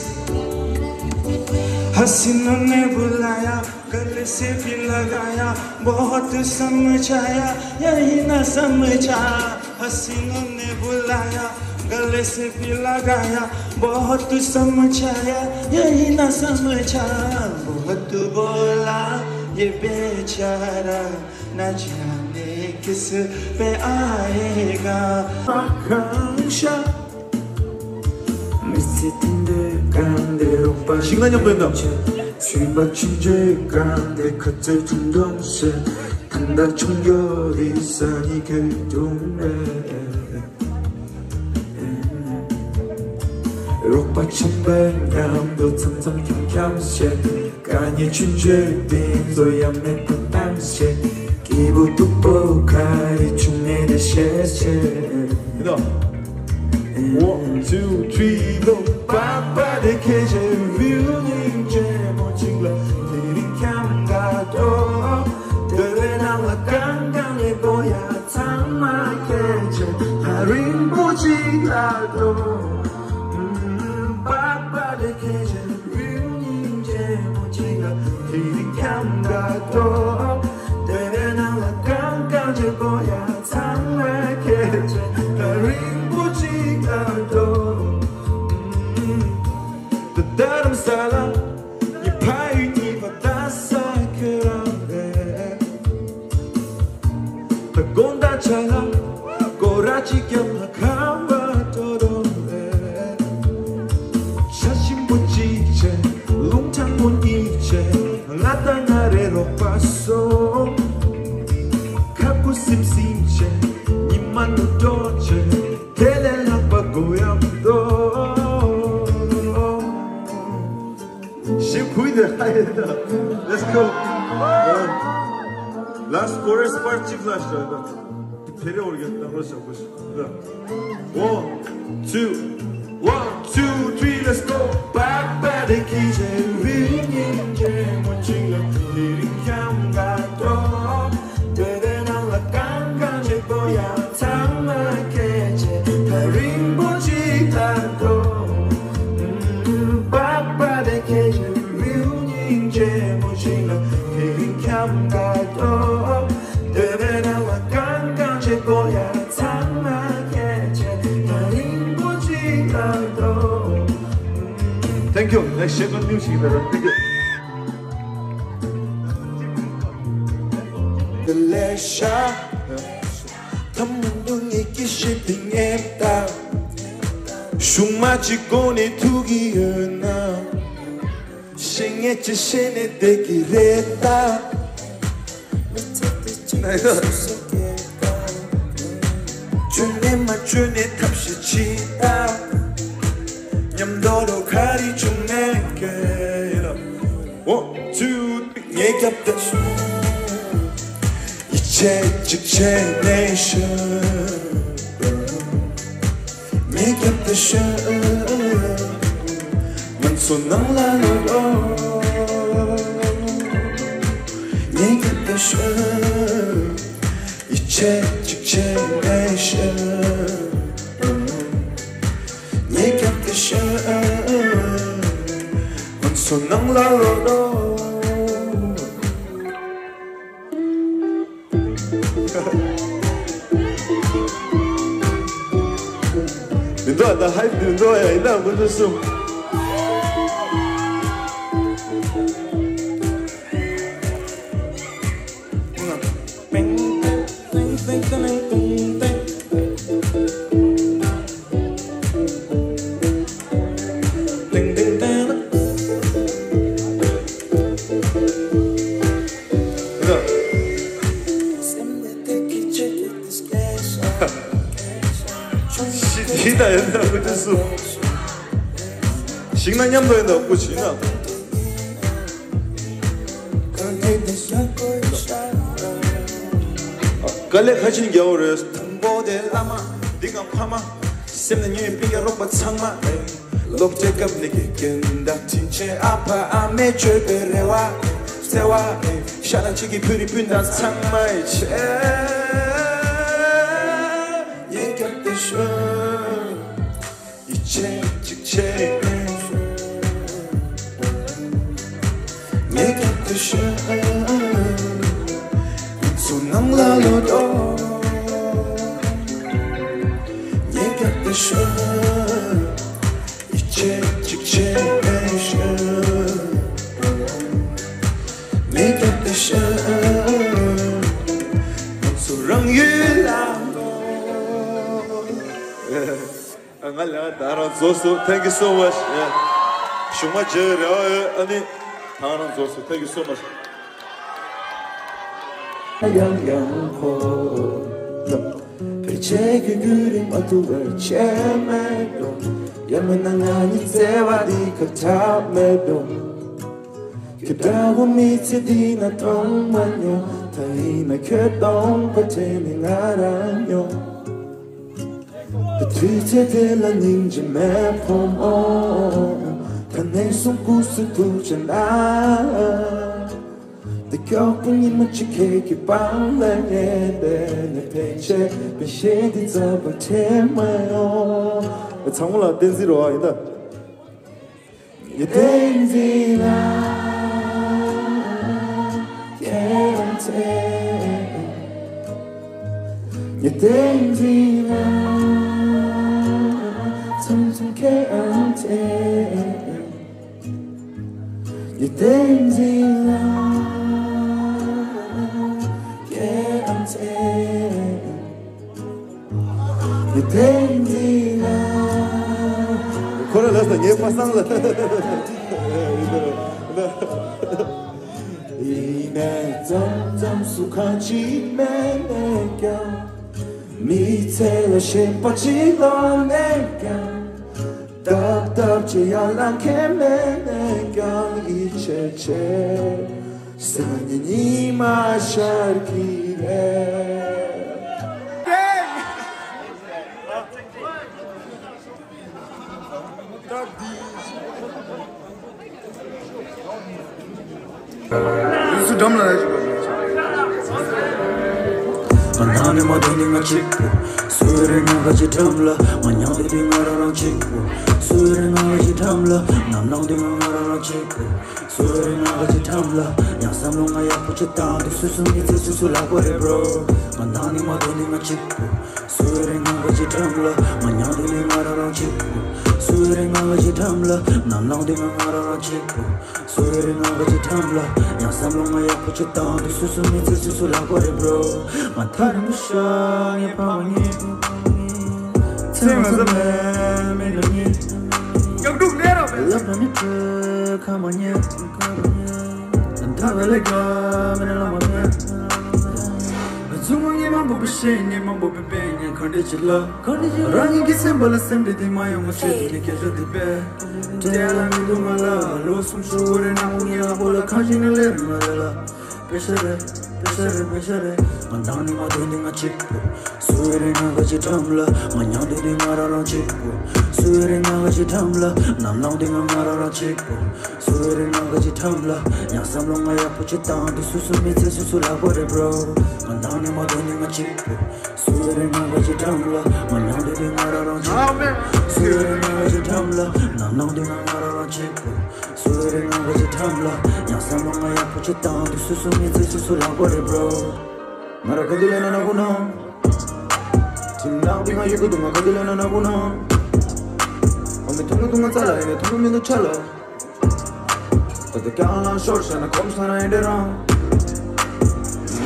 हसीनों ने बुलाया गले से भी लगाया बहुत समझाया यही ना समझा हसीनों ने बुलाया गले से भी लगाया बहुत समझाया यही ना समझा बहुत बोला ये बेचारा न जाने किस पे आएगा आकांक्षा མི་ཚེ་དེ་འདྲའི་གང་དེ་རོགས་པ་ཞིག་ན་མཉམ་དུ་ཡིན་ད། ཆུན་པ་ཆུན་ཆོད་གང་དེ་ཁ་ཚོད་ཆུང་འདོམས་ཤིག་ད་ལྟ་ཆུང་ཡོད་རེད་ས་ནི་ཁོས་སྒྲུང་རེད། རོགས་པ་ཆུན་པའི་མཉམ་དུ་འཆམ་འཆམ་འཁྱམ་འཁྱམ་བྱེད། དཀའ་ངལ་ཆུང་ཆུང་དེ་ཚོ་ཡང་མེད་པ་གཏམ་བཤད། སྐྱིད་པོ་སྡུག་པོ་ག་རེ་བྱུང་ནས་དེ་བཤད་བཤད། ཡིན་ནོ། One, two, three, go. པ་པ་དེ་ཁྱེད་ཀྱི་བིའུ་ལྡིང་ཆེན་མོ་གཅིག་ལ་དེ་རིང་འཁྱམ་དགའ་འགྲོ། སྡེ་བའི་ནང་ལ་གང་གང་ལས་པོ་ཡ་ཚང་མ་ཁྱེད་ཀྱི་ད་རིང་པོ་གཅིག་ལ་འགྲོ། པ་པ་དེ་ཁྱེད་ཀྱི་བིའུ་ལྡིང་ཆེན་མོ་གཅིག་ལ་དེ་རིང་འཁྱམ་དགའ་འགྲོ། སྡེ་བའི་ནང་ལ་གང་གང་བྱེད་དགོས་ཡ་ཚང་མ་ཁྱེད་ཀྱི་ད་རིང་པོ་གཅིག་ལ་འགྲོ། ད་རྡ་རམ་ས་ལ་ངའི་ཕ་ཡུལ་གཉིས་པ་ད་ས་ཁྱོད་རང་རེད། ད་དགོང་དག་ཆ་ལ་སྐོར་ར་གཅིག་བརྒྱབ་ན་ཁམས་པ་འགྲོ་འགྲོ་རེད། ཤ་ཞིམ་པོ་གཅིག་བྱས་རླུང་གྲང་མོ་གཉིས་བྱས་ང་དང་ང་རེ་རོགས་པ་སོང་། ཁ་ཁུ་སིམ་སིམ་བྱས་ཉི་མ་ནུབ་འགྲོ་བྱས་དེ་ལས་ལྷག་པ་དགོས་ཡག་འདུག་ཞེ་ཁུལ་དེ་ཧ་ཡེ་ད། Let's go. Last chorus part གཅིག་ལ་ཤོད་ད། ཕེ་རེ་འོར་གྱི་ད་ཧོ་ཤ་ཁོ་ཤ་ད། One, two, one, two, three, let's go. པ་པ་དེ་ཁྱེད་ཀྱི་བིའུ་ལྡིང་ཆེན་མོ་གཅིག་ལ་དེ་རིང་འཁྱམ་དགའ་འགྲོ། སྡེ་བའི་ནང་ལ་གང་གང་བྱེད་དགོས་ཡ་ཚང་མ་ཁྱེད་ཀྱི་ད་རིང་པོ་གཅིག་ལ་འགྲོ། པ་པ་དེ་ཁྱེད་ཀྱི་བིའུ་ལྡིང་ཆེན་མོ་གཅིག་ལ་དེ་རིང་འཁྱམ་དགའ་འགྲོ། སྡེ་བའི་ནང་ལ་གང་གང་བྱེད་དགོས་ཡ་ཚང་མ་ཁྱེད་ཀྱི་ད་རིང་པོ་གཅིག་ལ་འགྲོ། Thank you. Next, Shekhar New Shekhar. Thank you. ལས་ཤ་ཐ་མ་ནུ་ངེད་ཀྱི་ཤི་པི་ངེད་ད་ཤུག་མ་གཅིག་གོ་ནས་ཐུག་གི་ཡོད་ན། ཤེས་ངེས་ཀྱི་ཤེས་ནས་བསྡད་ཀྱི་རེད་ད། བཅོས་ནས་མ་བཅོས་ནས་ཐབས་ཤེས་ཅི་ལྟ། མཉམ་དུ་ལོ་ཁ་རི་བྱུང་ནས་སྐད་ལ། One, two, three. ངའི་རྒྱབ་ཏུ་ཤོག་ཡིད་ཆེས་གཅིག་བྱས་ནས་ཤོག་ངའི་རྒྱབ་ཏུ་ཤོག་ང་ཚོ་ནང་ལ་ལོག་རོགས། ངའི་རྒྱབ་ཏུ་ཤོག་ཡིད་ཆེས་གཅིག་བྱས་ནས་ཤོག་ངའི་རྒྱབ་ཏུ་ཤོག་ང་ཚོ་ནང་ལ་ལོག་རོགས། མི་འདུག་ད་ཧའི་མི་འདུག་ཡ་ཡིན་ན་དགོས་འདུག་གསུམ། ཤི་དེ་ད་ཡོད་ན་དགོས་འདུག་གསུམ། ཤིང་ན་མཉམ་དུ་ཡིན་ད་སྐུ་ཆེ་ན། དཀའ་ལས་ཁ་ཆེན་རྒྱག་འོ་རེད། དང་པོ་དེ་བླ་མ་འདི་ག་ཕ་མ། སེམས་ནས་ཉོན་པའི་རོགས་པ་ཚང་མ། སློབ་གྲྭའི་སྐབས་ནས་དགེ་རྒན་དང་དྲིན་ཆེན་ཨ་ཕ་ཨ་མས་བཅོས་པའི་རེ་བ་བརྩེ་བ། ཤ་ན་གཅིག་གི་བོད་རིགས་སྤུན་ཟླ་ཚང་མའི་ཆེད། ཡིད་སྐྱོ་དེ་ཤོད། ཡིད་ཆེས་གཅིག་བྱས་ནས། ངའི་རྒྱབ་ཏུ་ཤོག་ང་ཚོ་ནང་ལ་ལོག་རོགས། ངའི་རྒྱབ་ཏུ་ཤོག་ཡིད་ཆེས་གཅིག་བྱས་ནས་ཤོག་ངའི་རྒྱབ་ཏུ་ཤོག་ང་ཚོ་རང་ཡུལ་ལ་ལོག་ང་ལ་ད་རང་རྫོགས་སོང་། Thank you so much. Yeah. གཞུག་མ་མཇལ་བའི་རེ་བ་ཡོད། ཨ་ནི་ད་རང་རྫོགས་སོང་། Thank you so much. ཡང་ཡང་ཁོ་ཕལ་ཆེར་གྱི་རྒྱུན་རིང་མ་ཐུབ་པར་བྱས་མེད་འགྲོ། ཡང་མིན་ན་ང་གཉིས་བརྩེ་བ་འདི་ཁ་གྲག་མེད་འགྲོ། ཁྱེད་འདྲ་བོ་མི་ཚེ་འདི་ན་མཐོང་མ་མྱོང་། ད་ཡིན་ན་ཁྱོད་སྟོང་པ་དྲན་ནས་ང་རང་མྱོང་། དུས་ཚོད་དེ་ལ་སྙིང་རྗེ་མེད་ཕོ་མོ། ད་ནས་བཟུང་སྐུ་གཟུགས་ཐུགས་ཅན་ཨ། དེ་མགྱོགས་པོ་ཉི་མ་གཅིག་ཁྱེད་ཀྱི་པང་ལ་ཉལ་བསྡད་ནས་ཕལ་ཆེར་བེད་ཤེད་འདི་རྩ་བ་དྲན་མ་ཡོང་། ཚང་མ་ལ་བསྟན་འཛིན་རོ་ཨ་ཡིན་ད། ངའི་བསྟན་འཛིན་ལགས་ཁྱེད་རང་ཚེ། ངའི་བསྟན་འཛིན་ལགས་ཚང་ཚང་ཁྱེད་རང་ཚེ། ངའི་བསྟན་འཛིན་ལགས་ཁྱེད་རང་ཚེ། ཁོ་རང་ལ་ས་ངའི་པ་སངས་ལ། ཡིན་ནས་མཚམས་མཚམས་སུ་གང་ཅི་མེད་ནས་ཀྱང་། མི་ཚེ་ལ་ཞེན་པ་ཅི་ལོག་ནས་ཀྱང་། ཏག་ཏག་ཅི་ཡང་ལ་ཁེ་མེད་ནས་ཀྱང་ཡིད་ཆེས་ཆེ། སེམས་ཉིད་ཉི་མ་ཤར་གྱི་རེད། སུ་འགྲམ་ལ་ཡ་ཞིག་པ། ང་ནང་ནས་མ་འདོད་ནི་ང་གཅིག་པུ། སུ་རེ་ང་ག་ཅི་འགྲམ་ལ། ང་མྱང་འདོད་དེ་ང་རང་རང་གཅིག་པུ། སུ་རེ་ང་ག་ཅི་འགྲམ་ལ། ནམ་ལངས་དེ་ང་ང་རང་རང་གཅིག་པུ། སུ་རེ་ང་ག་ཅི་འགྲམ་ལ། ཡང་བསམ་བློ་ང་ཡག་པོ་ཅིག་བཏང་དུས་སུ་སུ་མི་ཚེ་སུ་སུ་ལག་པ་རེད་བྲོ། ང་ནང་ནས་མ་འདོད་ནི་ང་གཅིག་པུ། སུ་རེ་ང་ག་ཅི་འགྲམ་ལ། ང་མྱང་འདོད་ནི་ང་རང་རང་གཅིག་པུ། སུ་རེ་ང་ག་ཅི་འགྲམ་ལ། ནམ་ལངས་དེ་ང་ང་རང་རང་གཅིག་པུ། སུ་རེ་ང་ག་ཅི་འགྲམ་ལ། ཡང་བསམ་བློ་ང་ཡག་པོ་ཅིག་བཏང་དུས་སུ་སུ་མི་ཚེ་སུ་སུ་ལག་པ་རེད་བྲོ། ང་ཐག་རིང་པོ་ཤར་ངས་ཕ་མ་ཉིད། ཚེ་ང་ཟ་མེད་མེད་ལ་ཉིད། རྒྱག་སྒྲུག་ལས་རོགས་མེད། ལབ་ན་ནི་བྲོས་ཁ་མ་ཉན། ཁ་མ་ཉན། ད་བ་ལས་རྒྱ་མེད་ན་ལ་མ་མེད། ཚུགས་མ་ངས་མང་པོ་བཤད་ངས་མང་པོ་བཤད་ངས་ག་འདྲ་ཅིག་ལབ། རང་ཉིད་ཀྱི་སེམས་པ་ལ་སེམས་ཁྲལ་དེ་མ་ཡོང་བ་བྱེད་དུས་ནས་སྐད་ཆ་དེ་བས། དེ་ལ་མི་འདུག་ང་ལ་ལོ་གསུམ་ཞུ་བ་རེད་ན་ངའི་ལག་པ་ལ་ཁ་ཞིག་ནས་ལེན་མ་རེད་ལ། དཔེ་ཆ་རེད། དཔེ་ཆ་རེད། དཔེ་ཆ་རེད། ང་མདང་ནས་མ་ཐོན་ནས་ང་གཅིག་པོ། སུ་ཡོད་རེད་ང་ག་ཅི་འགྲམ་ལ། ང་མྱང་དུས་ནས་ང་རང་རང་གཅིག་པོ། སུ་ཡོད་རེད་ང་ག་ཅི་འགྲམ་ལ། ནམ་ལངས་དུས་ང་ང་རང་རང་གཅིག་པོ། སུ་ཡོད་རེད་ང་ག་ཅི་འགྲམ་ལ། ཡང་བསམ་བློ་ང་ཡག་པོ་ཅིག་བཏང་དུས་སུ་སུ་མི་ཚེ་སུ་སུ་ལག་པ་རེད་bro། ང་མདང་ནས་མ་ཐོན་ནས་ང་གཅིག་པོ། སུ་ཡོད་རེད་ང་ག་ཅི་འགྲམ་ལ། ང་མྱང་དུས་ནས་ང་རང་རང་གཅིག་པོ། སུ་ཡོད་རེད་ང་ག་ཅི་འགྲམ་ལ། ནམ་ལངས་དུས་ང་ང་རང་རང་གཅིག་པོ། སུ་ཡོད་རེད་ང་ག་ཅི་འགྲམ་ལ། ཡང་བསམ་བློ་ང་ཡག་པོ་ཅིག་བཏང་དུས་སུ་སུ་མི་ཚེ་སུ་སུ་ལག་པ་རེད་bro། ང་ར་ག་དུས་ལས་ན་ན་གུ་ན། དེ་ནང་པའི་ང་ཡོད་གི་འདུག་ང་ག་དུས་ལས་ན་ན་གུ་ན། འོ་མི་ཐུང་ངུ་ཐུང་ང་རྩ་ལ་ཡིན་ནས་ཐུང་ངུ་མི་འདུག་ཆ་ལ། ད་དུ་ཀྱང་ལང་ཤོར་ཤ་ན་གོམས་ས་ན་ཡིན་འདྲ་རང་།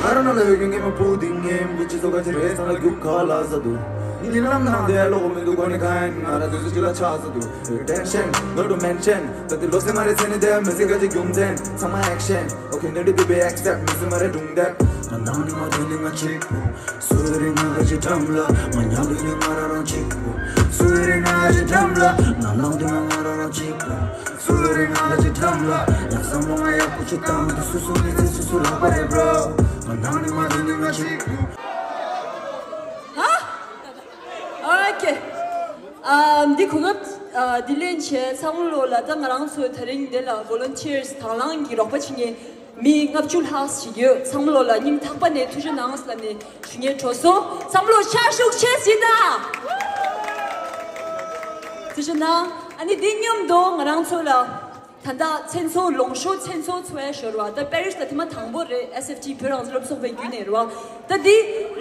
ང་ར་ན་ལ་ཡོད་གི་ངེས་མ་པུ་དེ་ངེས་མི་ཅི་ཚོ་ག་ཅི་རེད་ཚང་ལ་རྒྱུག་ག་ལ་ཟ་འདུག་ཉིན་ལམ་ནང་དེ་ལོག་མི་འདུག་གོ་ནི་ག་ཡིན་ང་ར་དུས་ཚོད་ཅི་ལ་ཆགས་ཟ་འདུག Tension, no to mention. ད་དེ་ལོ་སེ་མ་རེད་ཚེ་ནི་དེ་མི་སྲིད་ག་ཅི་རྒྱུ་མཚན་ཚང་མ་action. Okay, need to be accept. མི་སྲིད་མ་རེད་སྒྲུང་དེབ། ང་མདང་ནས་མ་ཐོན་ནས་ང་གཅིག་པོ། སུ་ཡོད་རེད་ང་ག་ཅི་འགྲམ་ལ། ང་མྱང་དུས་ནས་ང་རང་རང་གཅིག་པོ། སུ་ཡོད་རེད་ང་ག་ཅི་འགྲམ་ལ། ནམ་ལངས་དུས་ང་ང་རང་རང་གཅིག་པོ། སུ་ཡོད་རེད་ང་ག་ཅི་འགྲམ་ལ། ཡང་བསམ་བློ་ང་ཡག་པོ་ཅིག་བཏང་དུས་སུ་སུ་མི་ཚེ་སུ་སུ་ལག་པ་རེད་bro། ང་མདང་ནས་མ་ཐོན་ནས་ང་གཅིག་པོ། ཧ། Okay. ཨ། འདི་གོ་སྐབས་ཨ་འདི་ལེན་བྱས་ཚང་མ་ལོ་ལ་ད་ང་རང་ཚོ་དེ་རིང་འདི་ལ་volunteers་དང་བླངས་ཀྱི་རོགས་པ་བྱེད་མཁན་མི་ལྔ་བཅུ་ལྷག་ཞིག་ཡོད། ཚང་མ་ལོ་ལ་སྙིང་ཐག་པ་ནས་ཐུགས་རྗེ་གནང་ཟེར་ནས་ཞུ་སྙན་འགྲོ་སོང་། ཚང་མ་ལོ་ཤ་ཤུགས་ཆེ་ཟིན་ད། ཐུགས་རྗེ་གནང་། ཨ་ནི་འདི་མཉམ་དུ་ང་རང་ཚོ་ལ། ད་ལྟ་མཚན་ཚོགས་ལོངས་ཤོག་མཚན་ཚོགས་འཚོགས་ཡ་ཞོར་བ་ད་པེ་རིས་ལ་ཐེངས་མ་དང་པོ་རེད། S F T བོད་རང་བཙན་སློབ་ཚོགས་པའི་བརྒྱུད་ནས་རེད་བ། ད་འདི་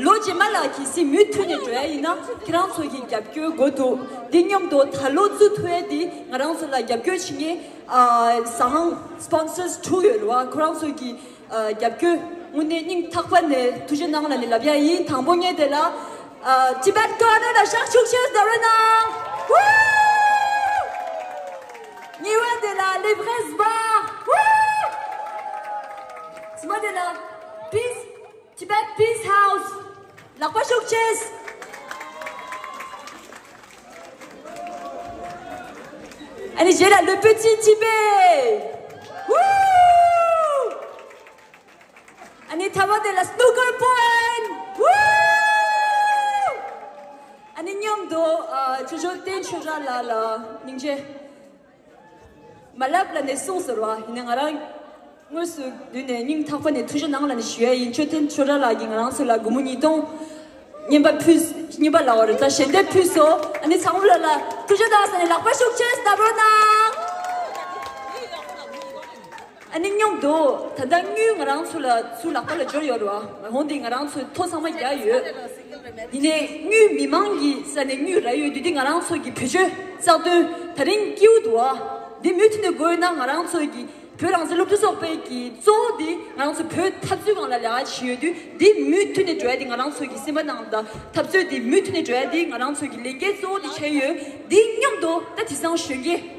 ལོ་རྗེས་མ་ལ་གལ་སྲིད་མུ་མཐུད་ནས་འགྲོ་ཡ་ཡིན་ན་ཁྱེད་རང་ཚོ་གི་རྒྱབ་སྐྱོར་དགོས་འདུག་འདི་མཉམ་དུ་ད་ལོ་བཙུགས་ཐུབ་ཡ་འདི་ང་རང་ཚོ་ལ་རྒྱབ་སྐྱོར་བྱེད་མཁན་ཨ་ཟ་ཁང་sponsors དྲུག་ཡོད་རེད་བ། ཁོ་རང་ཚོ་གི་ཨ་རྒྱབ་སྐྱོར་དངོས་གནས་སྙིང་ཐག་པ་ནས་ཐུགས་རྗེ་གནང་ལབ་ནས་ལབ་ཡ་ཡིན། དང་པོ་ངས་དེ་ལ་ཨ་Tibet Corner་ལ་ཤག་ཤུགས་ཆེ་ཟླ་རོ་གནང་། གཉིས་པ་དེ་ལ་Les Vrais Bars། གསུམ་པ་དེ་ལ་Peace Tibet Peace House། ལག་པ་ཤུགས་ཆེ། ཨ་ནི་རྗེས་ལ་Le Petit Tibet། ཨ་ནི་ཐ་མ་དེ་ལ་Snooker Point། ཨ་ནི་མཉམ་དུ་ཨ་ཅོ་ཅོ་བསྟན་ཆོས་གྲགས་ལགས་ལ་སྙིང་རྗེ་མ་ལབ་ལབ་ནས་གསུངས་ཟེར་བ་ཡིན་ན། ང་རང་དངོས་སུ་མདུན་ནས་སྙིང་ཐག་པ་ནས་ཐུགས་རྗེ་གནང་ལབ་ནས་ཞུ་ཡ་ཡིན། ཅོ་བསྟན་ཆོས་གྲགས་ལགས་ཀྱིས་ང་རང་ཚོ་ལ་སྒོར་མོ་ཉིས་སྟོང་རྔན་པ་ཕུལ། རྔན་པ་ལབ་པ་རེད་ད། ཞལ་འདེབས་ཕུལ་སོང་། ཨ་ནི་ཚང་མ་ལ་ལ་ཐུགས་རྗེ་གནང་ཟེར་ནས་ལག་པ་ཤུགས་ཆེ་བརྡབ་རོགས་གནང་། ཨ་ནི་མཉམ་དུ་ད་ལྟ་དངུལ་ང་རང་ཚོ་ལ་ཚུར་ལག་པ་ལ་འབྱོར་ཡོད་རེད་བ། འོང་དེ་ང་རང་ཚོས་ཐོ་ཚང་མ་རྒྱག་ཡོད། ཡིན་ནའི་དངུལ་མི་མང་གི་ས་ནས་དངུལ་རག་ཡོད་དུས་འདི་ང་རང་ཚོ་གི་བེད་སྤྱོད་རྩ་དོན་དེ་རིང་སྐྱིད་པོ་འདུག་བ། འདི་མུ་མཐུད་ནས་དགོས་ན་ང་རང་ཚོ་གི་བོད་རང་བཙན་སློབ་ཕྲུག་ཚོགས་པའི་གི་གཙོ་བོ་འདི་ང་རང་ཚོ་བོད་འཐབ་རྩོད་སྒང་ལ་ལས་ཀ་བྱེད་ཡོད་དུས་འདི་མུ་མཐུད་ནས་འགྲོ་ཡ་འདི་ང་རང་ཚོ་གི་སེམས་པ་ནང་དང་འཐབ་རྩོད་འདི་མུ་མཐུད་ནས་འགྲོ་ཡ་འདི་ང་རང་ཚོ་གི་ལས་འགན་གཙོ་བོ་འདི་བྱས་ཡོད། འདི་མཉམ་དུ་ད་དེང་སང་གཞོན་སྐྱེས་